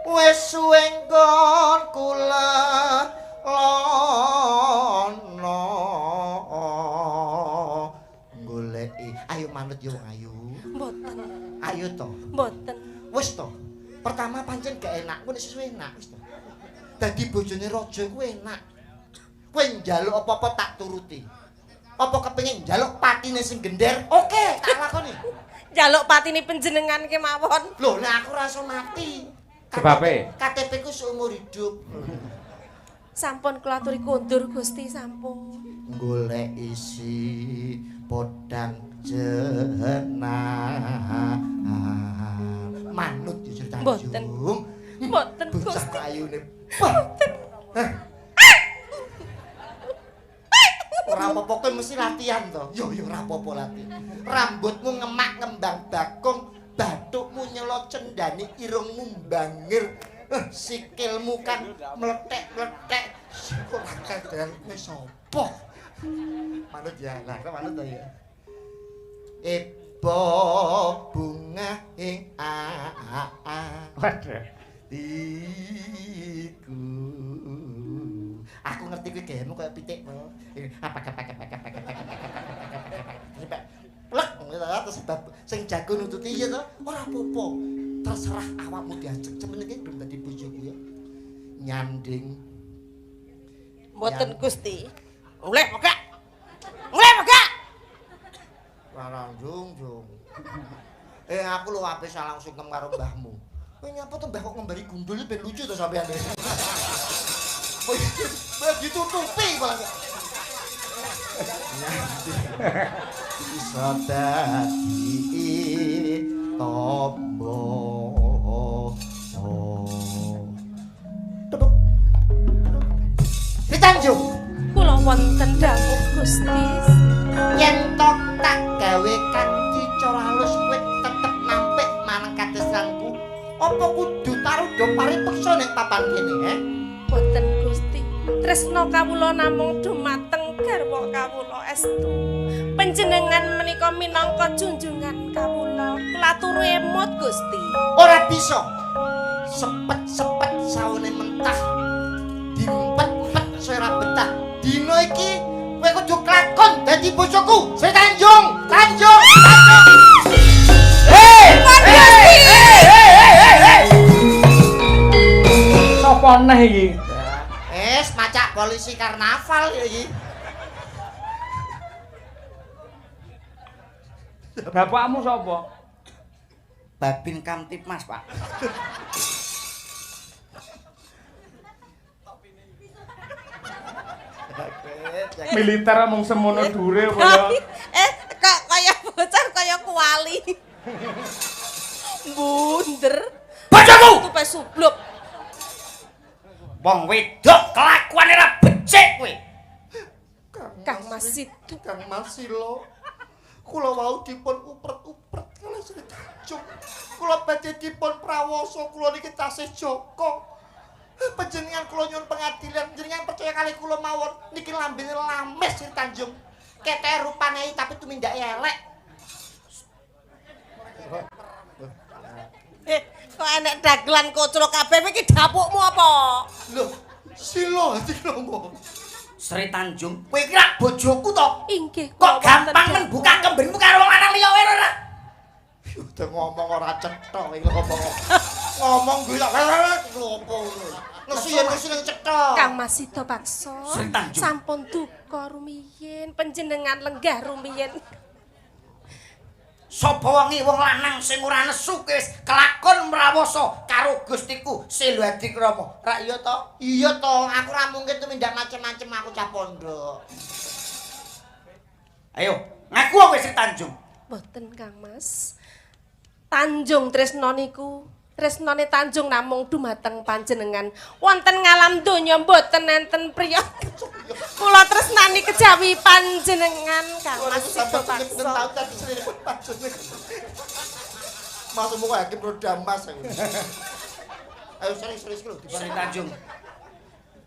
Wis suwe nggon kula lono goleki. Ayo manut yo wong ayu. Mboten, Ayo to. mboten. Wis to. Pertama pancen gak enak, kuwi nek sesuai enak wis to. Dadi bojone raja kuwi enak. Kowe njaluk apa-apa tak turuti. Apa kepengin njaluk patine sing gender? Oke, tak lakoni. Njaluk patine panjenengan kemawon. Lho, nek aku ora iso mati. Sebabe? KTP ku seumur hidup. Sampun kula aturi kondur Gusti, sampun. Golek isi podang jenar. Manut ya Sri Tanjung. Mboten. Mboten Bocah Gusti. ayune. Mboten. Ora apa-apa kowe mesti latihan to. Yo yo ora apa-apa latihan. Rambutmu ngemak ngembang bakung, bathukmu nyelot cendani, irungmu bangir. Sikilmu kan mlethek-mlethek. Ora kadean kowe sapa? Manut ya, lah kok manut to ya. Ebo bunga ing a a Waduh. iku. Aku ngerti kuwi gayemu kaya pitik to. Apa apa apa apa apa apa apa. Plek terus sebab sing jago nututi ya to ora apa-apa. Terserah awakmu diajeng. Semeneng iki belum dadi bojoku ya. Nyanding. Mboten Gusti. Mulih pokok. Mulih pokok. Ora jung jung. Aku lho ape salah sungkem karo mbahmu. Kowe nyapa to mbah kok ngembari gundul ben lucu to sampean. Oh, mbah ditutupi malah. Iso dadi tombo. Tepuk. Sri Tanjung. Kula wonten dawuh Gusti. Yen to tak gawe kanthi cara halus kowe tetep nampik marang kadesranku. Apa kudu tarudo paripeksa ning papan kene, he? Boten Gusti. Tresna kawula namung dumateng garwa kawula estu. Panjenengan menika minangka junjungan kawula. Kula turu emut Gusti. Ora bisa. Sepet-sepet saune mentah. Dimpet-empet ora betah. Dina iki kowe kudu klakon dadi bojoku. Sri Tanjung, Tanjung, Tanjung. Hei! Hei! Sopo neh iki? Es macak polisi karnaval ya iki. Bapakmu sapa? Babin Kamtibmas, Pak. Militer mung semono dure apa ya? Kok kaya bocah kaya kuali. Bunder. Bojoku! Tupe subluk. Wong wedok kelakuane ra becik kowe. Kang Mas Situ. Kang Mas Silo. Kula wau dipun upret-upret kalih Sri Tanjung. Kula badhe dipun prawasa kula niki tasih jaka. Panjenengan kula nyuwun pengadilan, panjenengan percaya kalih kula mawon niki lambene lames Sri Tanjung. Keteke rupane tapi tumindake elek. Kok enek dagelan kocrok kabeh iki dapukmu apa? Lho, Silo Silo. Sri Tanjung, kowe iki rak bojoku to? Inggih, Kok gampang men buka kembenmu karo wong lanang liya wae ora? Udah ngomong ora cetha iki ngomong. Ngomong kuwi tak ngopo ngono. Nesu yen nesu ning cetha. Kang Mas Sida Paksa. Sri Tanjung. Sampun duka rumiyin, panjenengan lenggah rumiyin. Sapa wengi wong lanang sing ora nesu kowe wis kelakon mrawasa karo Gustiku Selo Adikrama. Rak iya to? Iya to, aku ora mungkin tumindak macem-macem aku cah pondok. Ayo, ngaku kowe Sri Tanjung. Mboten Kang Mas. Tanjung tresna niku, tresnane Tanjung namung dumateng panjenengan. Wonten ngalam donya mboten enten priya. Kula tresnani kejawi panjenengan Kang Mas Sida Paksa. Maksudmu kok hakim roda emas aku. Ayo serius-serius lho Sri Tanjung.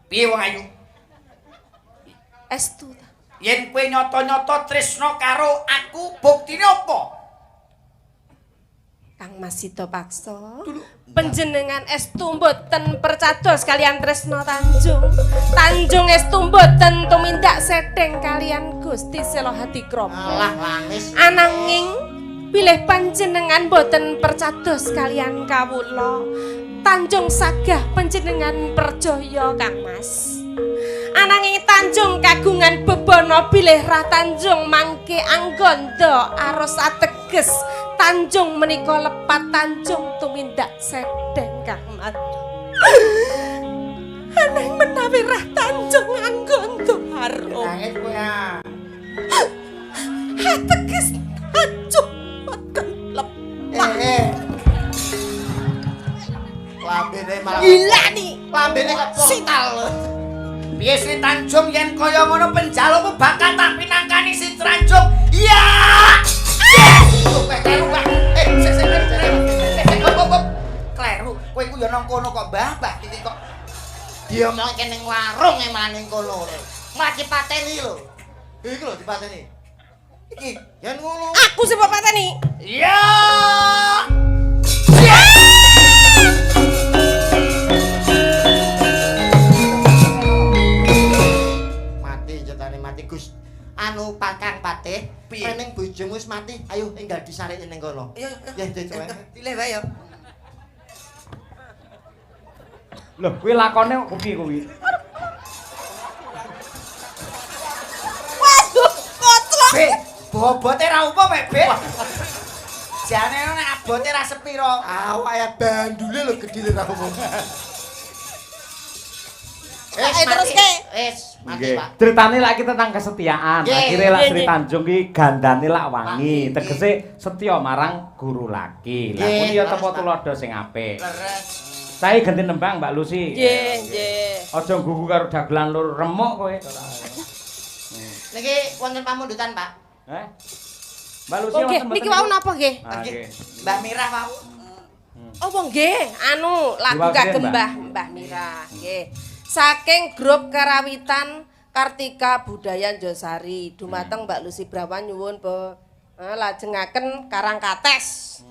Piye wong ayu? Estu ta. Yen kowe nyoto-nyoto tresna karo aku, buktine apa? Kang Mas Sida Paksa. Panjenengan estu mboten percados kalian Tresna Tanjung. Tanjung estu mboten tumindak sedeng kalian Gusti Sela Hadikrama. Alah langis. Ananging bilih panjenengan mboten percados kalian kawula. Tanjung sagah panjenengan percaya Kang Mas. Ananging Tanjung kagungan bebana bilih Rah Tanjung mangke angganda aros ateges Tanjung menika lepat Tanjung tumindak sedeng Kang Mas. Ananging menawi Rah Tanjung angganda aros Nangis kowe ah. ateges Tanjung boten lepat. Lambene malah Gila nih. Lambene kok portal. Piye Sri Tanjung yen kaya ngono penjalukmu bakal tak pinangkani Sri Tanjung. Iya. Kleru, Pak. Sik sik sik. Kleru. Kowe iku ya nang kono kok, Mbah, Mbah iki kok diomongke ning warung e malah ning kono. Malah dipateni lho. Iki lho dipateni. Iki yen ngono. Aku sing mbok pateni. Iya. Mati jatane mati Gus. Anu Kang Patih, rening bojomu wis mati, ayo enggal disareke ning kono. Iya, ya coba. Pilih wae ya. Lho, kuwi lakone kok piye kuwi? Waduh, koclok. Be, bobote ra umum e, Be. Jane nek abote ra sepiro. Awake bandule lho gedhe ra umum. Terus ke. Wis, mati, Pak. Critane lak iki tentang kesetiaan. Akhire lak Sri Tanjung ki gandane lak wangi, tegese setya marang guru laki. Lah kuwi ya tepa tuladha sing apik. Leres. Saya ganti nembang Mbak Lucy. Nggih, nggih. Aja nggugu karo dagelan lur remuk kowe. Niki wonten pamundutan, Pak. Heh. Mbak Lucy Nggih, niki wau napa nggih? Mbak Mirah wau. Oh, nggih, anu lagu kagem Mbah Mirah. Nggih. Saking grup Karawitan Kartika Budaya Njosari dumateng Mbak Lucy Brawan nyuwun lajengaken Karangkates.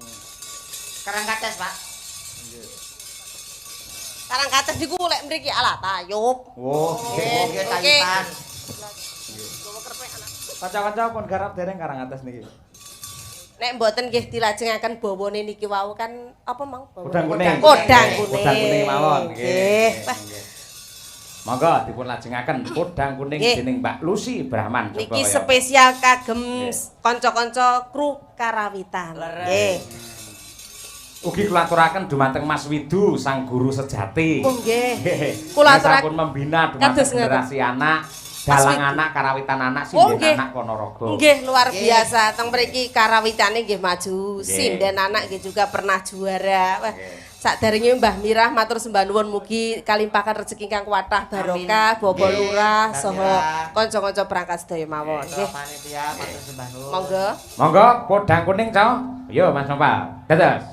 Karangkates, Pak. Karangkates niku lek mriki ala tayub. Oh, nggih tayuban. Kanca-kanca pun garap dereng Karangkates niki. Nek mboten nggih dilajengaken bawane niki wau kan apa mang bawane? Podang kuning. Podang kuning. Podang kuning mawon nggih. Monggo dipun lajengaken podang kuning dening Mbak Lucy Brahman. Niki spesial kagem kanca-kanca kru Karawitan. Nggih. Ugi kula aturaken dumateng Mas Widu sang guru sejati. Oh nggih. Kula aturaken sampun membina dumateng generasi anak, dalang anak, karawitan anak, sinden anak Ponorogo. Nggih, luar biasa. Teng mriki karawitane nggih maju, sinden anak nggih juga pernah juara. Wah. Sakderenge Mbah Mirah matur sembah nuwun mugi kalimpahan rezeki ingkang kathah barokah, Bapak Lurah saha kanca-kanca perangkat sedaya mawon. Nggih. Panitia matur sembah nuwun. Monggo. Monggo podang kuning, Cok. Yo Mas Nopal. Dados.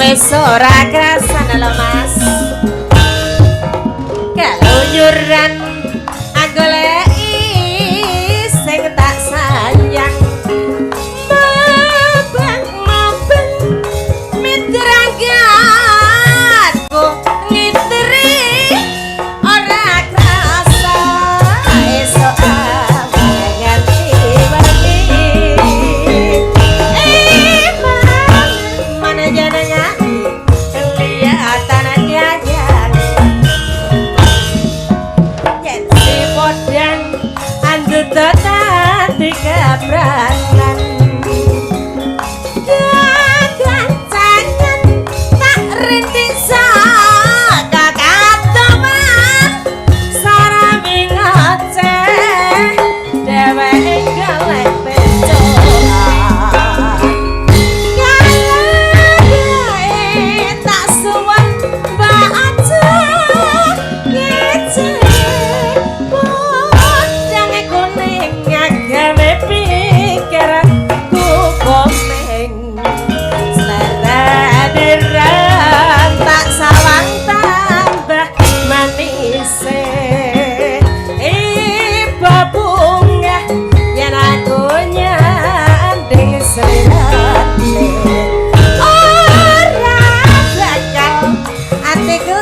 Wis ora krasan lho Mas. Keluyuran goleki sing tak sayang. Mabang-mabang mitranggatku ngitri ora krasa esuk awan nganti wengi. Mana jenengan kelihatan nyanyar. Selawase iba bunga yen aku nyanding slirane ora bakal atiku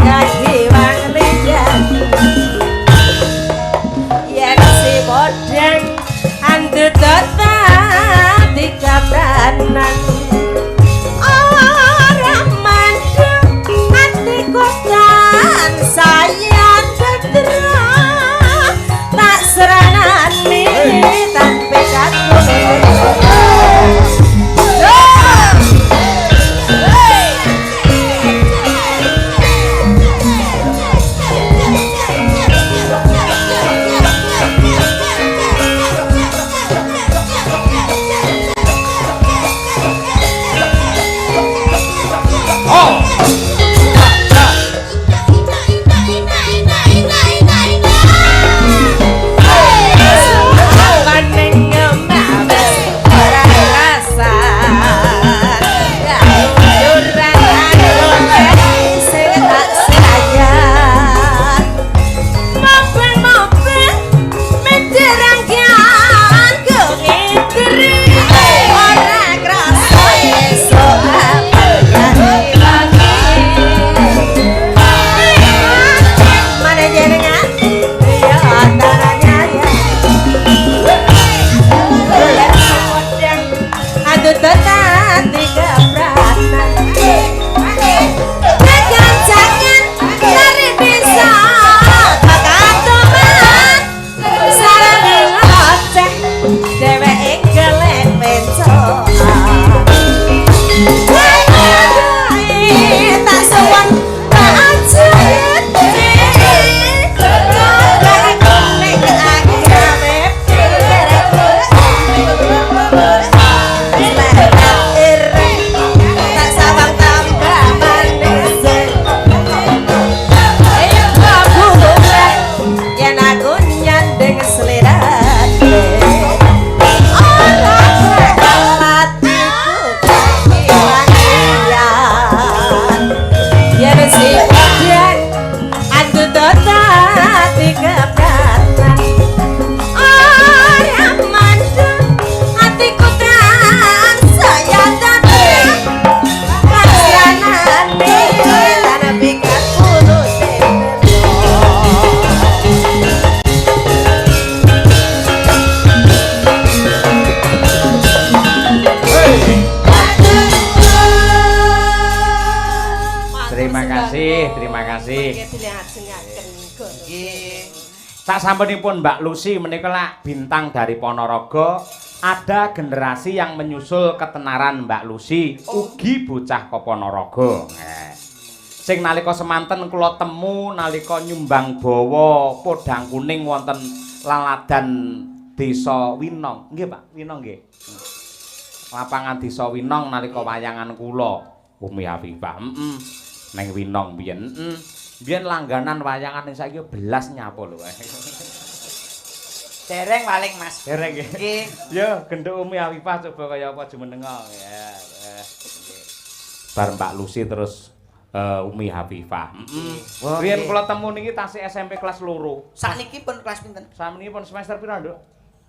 kagiwang liyan yen si podang andut dadi kabranan ora mandeng atiku tansaya tentrem tak seranane tanpa Sasampunipun Mbak Lucy menika lak bintang dari Ponorogo, ada generasi yang menyusul ketenaran Mbak Lucy, ugi bocah ko Ponorogo. Sing nalika semanten kula temu nalika nyumbang bawa podang kuning wonten laladan Desa Winong. Nggih Pak, Winong nggih. Lapangan Desa Winong nalika wayangan kula Umi Hafifah. Heeh. Neng Winong biyen. Heeh. Biyen langganan wayangan ning saiki belas nyapa lho. Dereng paling Mas. Dereng nggih. Nggih. Yo genduk Umi Hafifah coba kaya apa jumenenga ya. Nggih. Bar Mbak Lucy terus Umi Hafifah. Heeh. Riyen kula temu niki tasih SMP kelas 2. Sakniki pun kelas pinten? Sakniki pun semester pira, Nduk?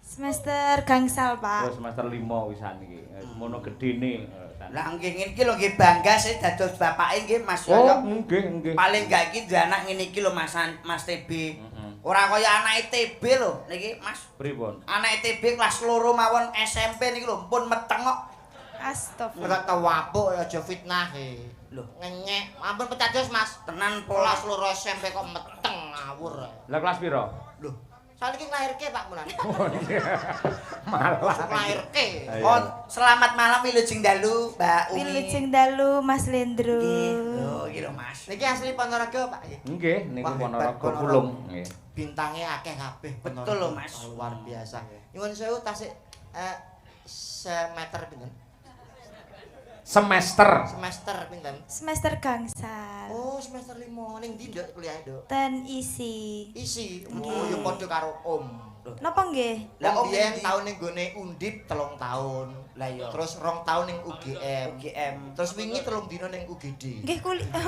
Semester gangsal, Pak. Oh, semester 5 wisan iki. Semono gedene. Lah nggih ngene iki lho nggih bangga sih dados bapake nggih Mas Yoyo. Oh, nggih nggih. Paling gak iki duwe anak ngene iki lho Mas Mas TB. Ora kaya anake TB lho niki Mas. Pripun? Anake TB kelas 2 mawon SMP niki lho pun meteng kok. Astagfirullah. Ora tawapuk aja fitnah e. Lho ngenyek. Ampun pecados Mas. Tenan pola kelas 2 SMP kok meteng ngawur. Lah kelas pira? Lho Saiki nglahirke Pak Mulan. Oh iya. Malah nglahirke. Oh, selamat malam wilujeng dalu Mbak Umi. Wilujeng dalu Mas Lendro. Nggih. Lho iki lho Mas. Niki asli Ponorogo Pak nggih. Nggih, niku Ponorogo Pulung nggih. Bintange akeh kabeh. Betul lho Mas. Luar biasa. Nyuwun sewu tasik semeter pinten? Semester. Semester pinten? Semester gangsal. Oh, semester 5. Ning ndi, Nduk, kuliah, Nduk? Ten isi. Isi. Oh, ya padha karo Om. Napa nggih? Lah Om biyen taun ning gone Undip 3 tahun. Lah iya. Terus 2 tahun ning UGM. UGM. Terus wingi 3 dina ning UGD. Nggih kuliah.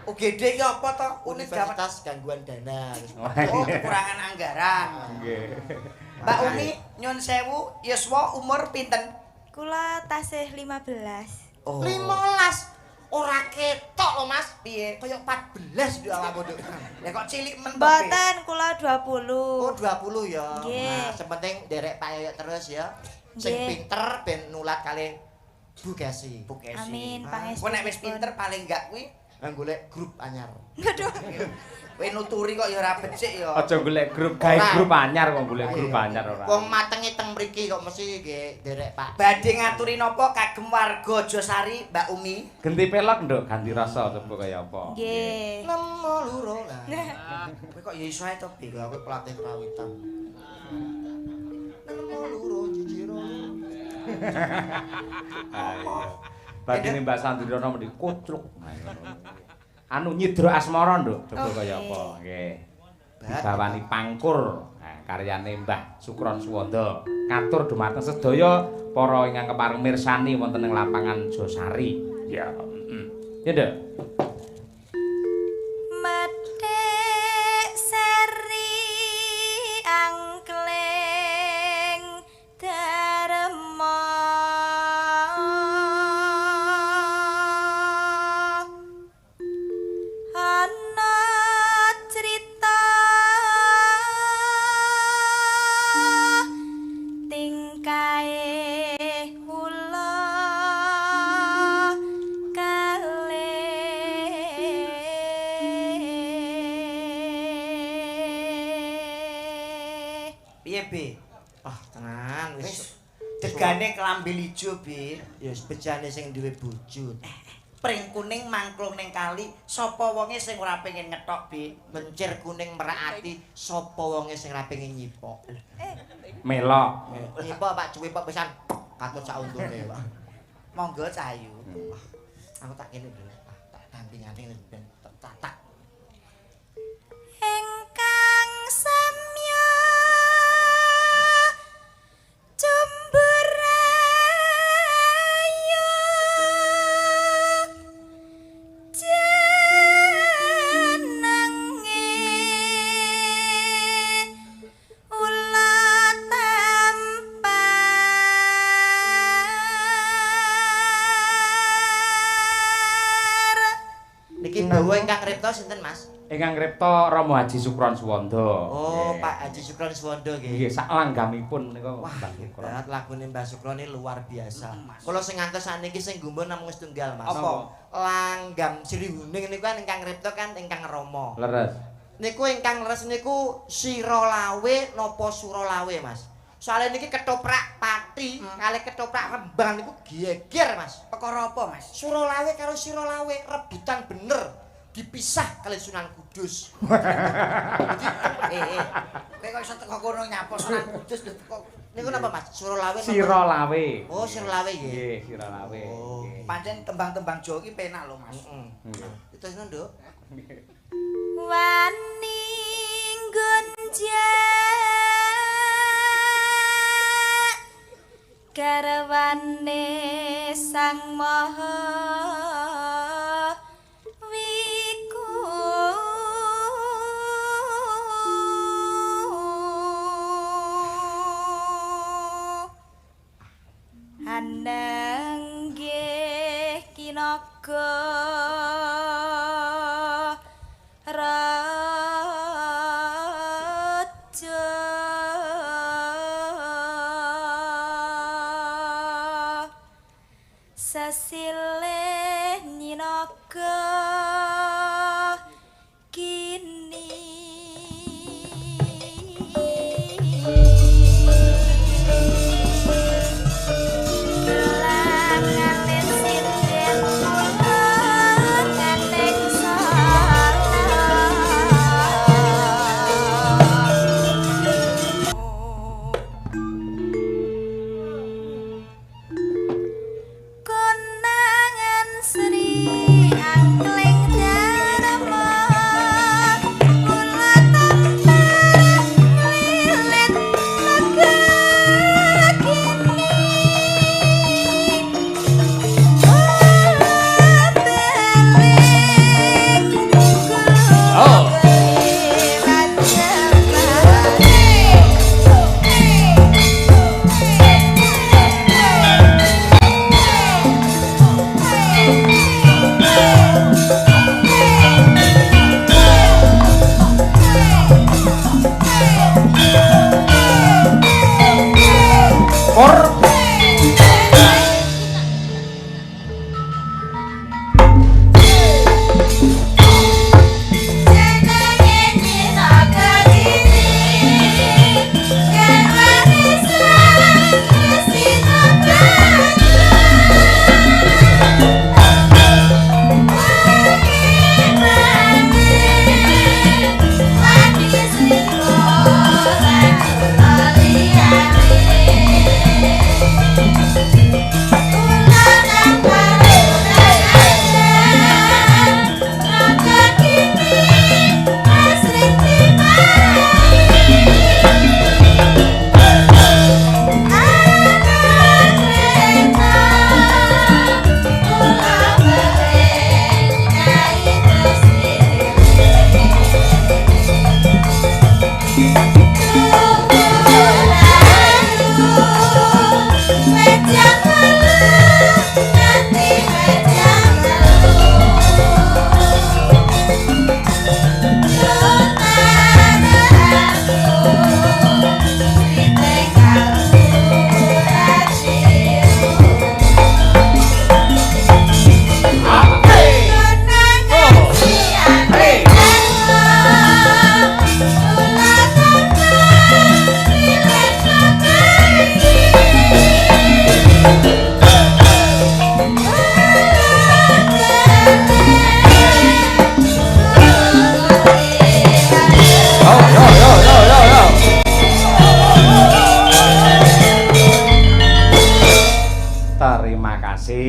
UGD ki apa to? Universitas Gangguan Dana. Oh, kekurangan anggaran. Nggih. Mbak Umi nyun sewu yuswa umur pinten? Kula tasih 15. Oh. 15. Ora ketok lho, Mas. Piye? Kaya 14 nduk awakmu, Nduk. Lah kok cilik men to? Mboten, kula 20. Oh, 20 ya. Nggih. Nah, sing penting nderek Pak Yoyok terus ya. Sing pinter ben nulat kalih Bu Kesi. Bu Kesi. Amin, pangestu. Kowe nek wis pinter paling enggak kuwi golek grup anyar. Aduh. Kowe nuturi kok ya ora becik ya. Aja golek grup, gawe grup anyar kok golek grup anyar ora. Wong matenge teng mriki kok mesti nggih nderek Pak. Badhe ngaturi napa kagem warga Josari Mbak Umi? Genti pelok, Nduk, ganti rasa coba kaya apa. Nggih. Nemo loro lah. Kowe kok ya iso ae to, Bi. Lha aku pelatih kerawitan. Nemo loro jijiro. Badine Mbak Sandriana mendhi kucluk. Anu Nyidra Asmara, Nduk, coba kaya apa. Nggih. Dibawani Pangkur, nah, karyane Mbah Sukron Suwanda. Katur dumateng sedaya para ingkang kepareng mirsani wonten ing lapangan Josari. Ya, heeh. Ya, Nduk. Methik seri angkling darma. Ana crita tingkae ula kalih. Piye, Bi? Ah, tenan wis. Degane klambi ijo, Bi. Ya wis bejane sing duwe bojo. Pring kuning mangklung ning kali, sapa wonge sing ora pengen ngetok, Bi? Mencir kuning merak ati, sapa wonge sing ora pengen nyipok? Melok. Nyipok Pak cuwi pok pisan katut sak untune, Pak. Monggo Cahayu. Aku tak kene lho. Tak dampingane ben tatak. Ingkang samya cumburayu jenenge ula tampar. Niki bawa ingkang ripta sinten, Mas? Ingkang ripta Rama Haji Sukron Suwanda. Oh, Pak Haji Sukron Suwanda nggih. Nggih, sak langgamipun menika Wah, Mbah Sukron. hebat lagune Mbah Sukron ini luar biasa. Kula sing ngantos sakniki sing gumun namung setunggal, Mas. Apa? Langgam Sri Huning niku kan ingkang ripta kan ingkang Rama. Leres. Niku ingkang leres niku Sirolawe napa Surolawe, Mas? Soale niki ketoprak Pati kalih ketoprak Rembang niku geger, Mas. Perkara apa, Mas? Surolawe karo Sirolawe rebutan bener. Dipisah kali Sunan Kudus. Kowe kok iso teko kono nyapa Sunan Kudus lho kok. Niku napa, Mas? Surolawe napa? Sirolawe. Oh, Sirolawe nggih. Nggih, Sirolawe. Oh. Pancen tembang-tembang Jawa iki penak lho, Mas. Heeh. Terus Nduk. Wani gonjak garwane Sang Maha Wiku. Hanenggih kinaga raja sesiling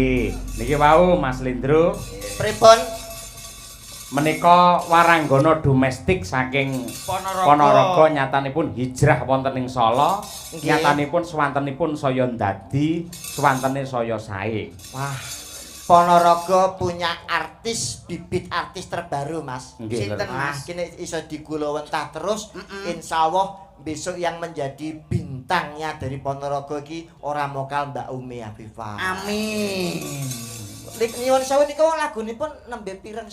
Niki, niki wau Mas Lindro. Pripun? Menika waranggana domestik saking Ponorogo. Ponorogo nyatanipun hijrah wonten ing Solo, Nggih. nyatanipun swantenipun saya ndadi, swantene saya sae. Wah, Ponorogo punya artis, bibit artis terbaru, Mas. Nggih, Sinten, leres. Wah, Mas? kini iso digulawentah terus. Insyaallah besok yang menjadi bintangnya dari Ponorogo iki ora mokal Mbak Umi Afifah. Amin. Lik nyuwun sewu niku lagunipun nembe pireng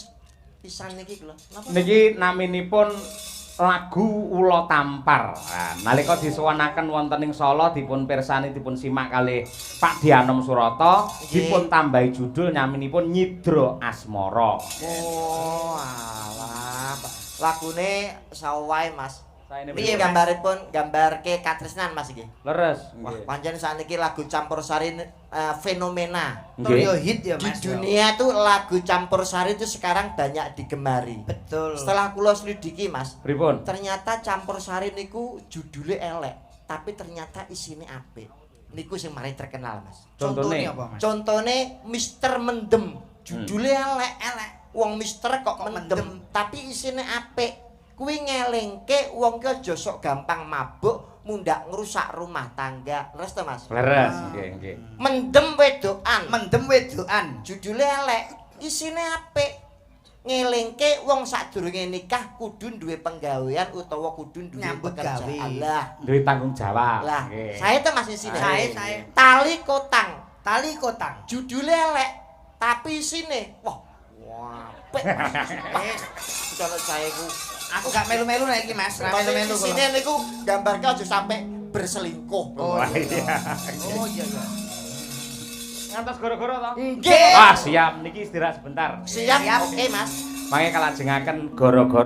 pisan niki lho. Napa? Niki naminipun lagu Ula Tampar. Nah, nalika disuwunaken wonten ing Solo dipun pirsani dipun simak kalih Pak Dianom Surata, dipun tambahi judul naminipun Nyidra Asmara. Oh, alah. Lagune sawae, Mas. Saene Piye pripun? gambaripun gambarke katresnan Mas iki? Leres. Wah, Nggih. pancen sakniki lagu campur sari fenomena. Tur yo hit ya, Di Mas. dunia tuh lagu campur sari itu sekarang banyak digemari. Betul. Setelah kula selidiki, Mas, Pripun? ternyata campur sari niku judulnya elek, tapi ternyata isine apik. Niku sing mari terkenal, Mas. Contone apa, Mas? Contone Mister Mendem, judulnya elek. Elek. Wong Mister kok Kok mendem, mendem. tapi isine apik. Kuwi ngelingke wong ki aja sok gampang mabuk, mundak ngrusak rumah tangga. Leres to, Mas? Leres, nggih, nggih. Mendem wedokan. Mendem wedokan. Judulnya elek, isine apik. Ngelingke wong sadurunge nikah kudu duwe penggawean utawa kudu duwe Nyambut pekerjaan. gawe. Lah, Duwe tanggung jawab. lah. Nggih. Sae to Mas isine. Sae, sae. Tali kotang. Tali kotang. Judulnya elek, tapi isine wah, wah, apik. Wis, Cara saeku. aku gak melu-melu nek iki, Mas. Ra melu-melu kula. Isine niku gambarke aja sampe berselingkuh. Oh, Wah, iya. iya. Oh iya iya. Ngantos goro-goro to? Nggih. Ah, siap. Niki istirahat sebentar. Siap, Siap. oke Mas. Mangke kalajengaken goro-goro.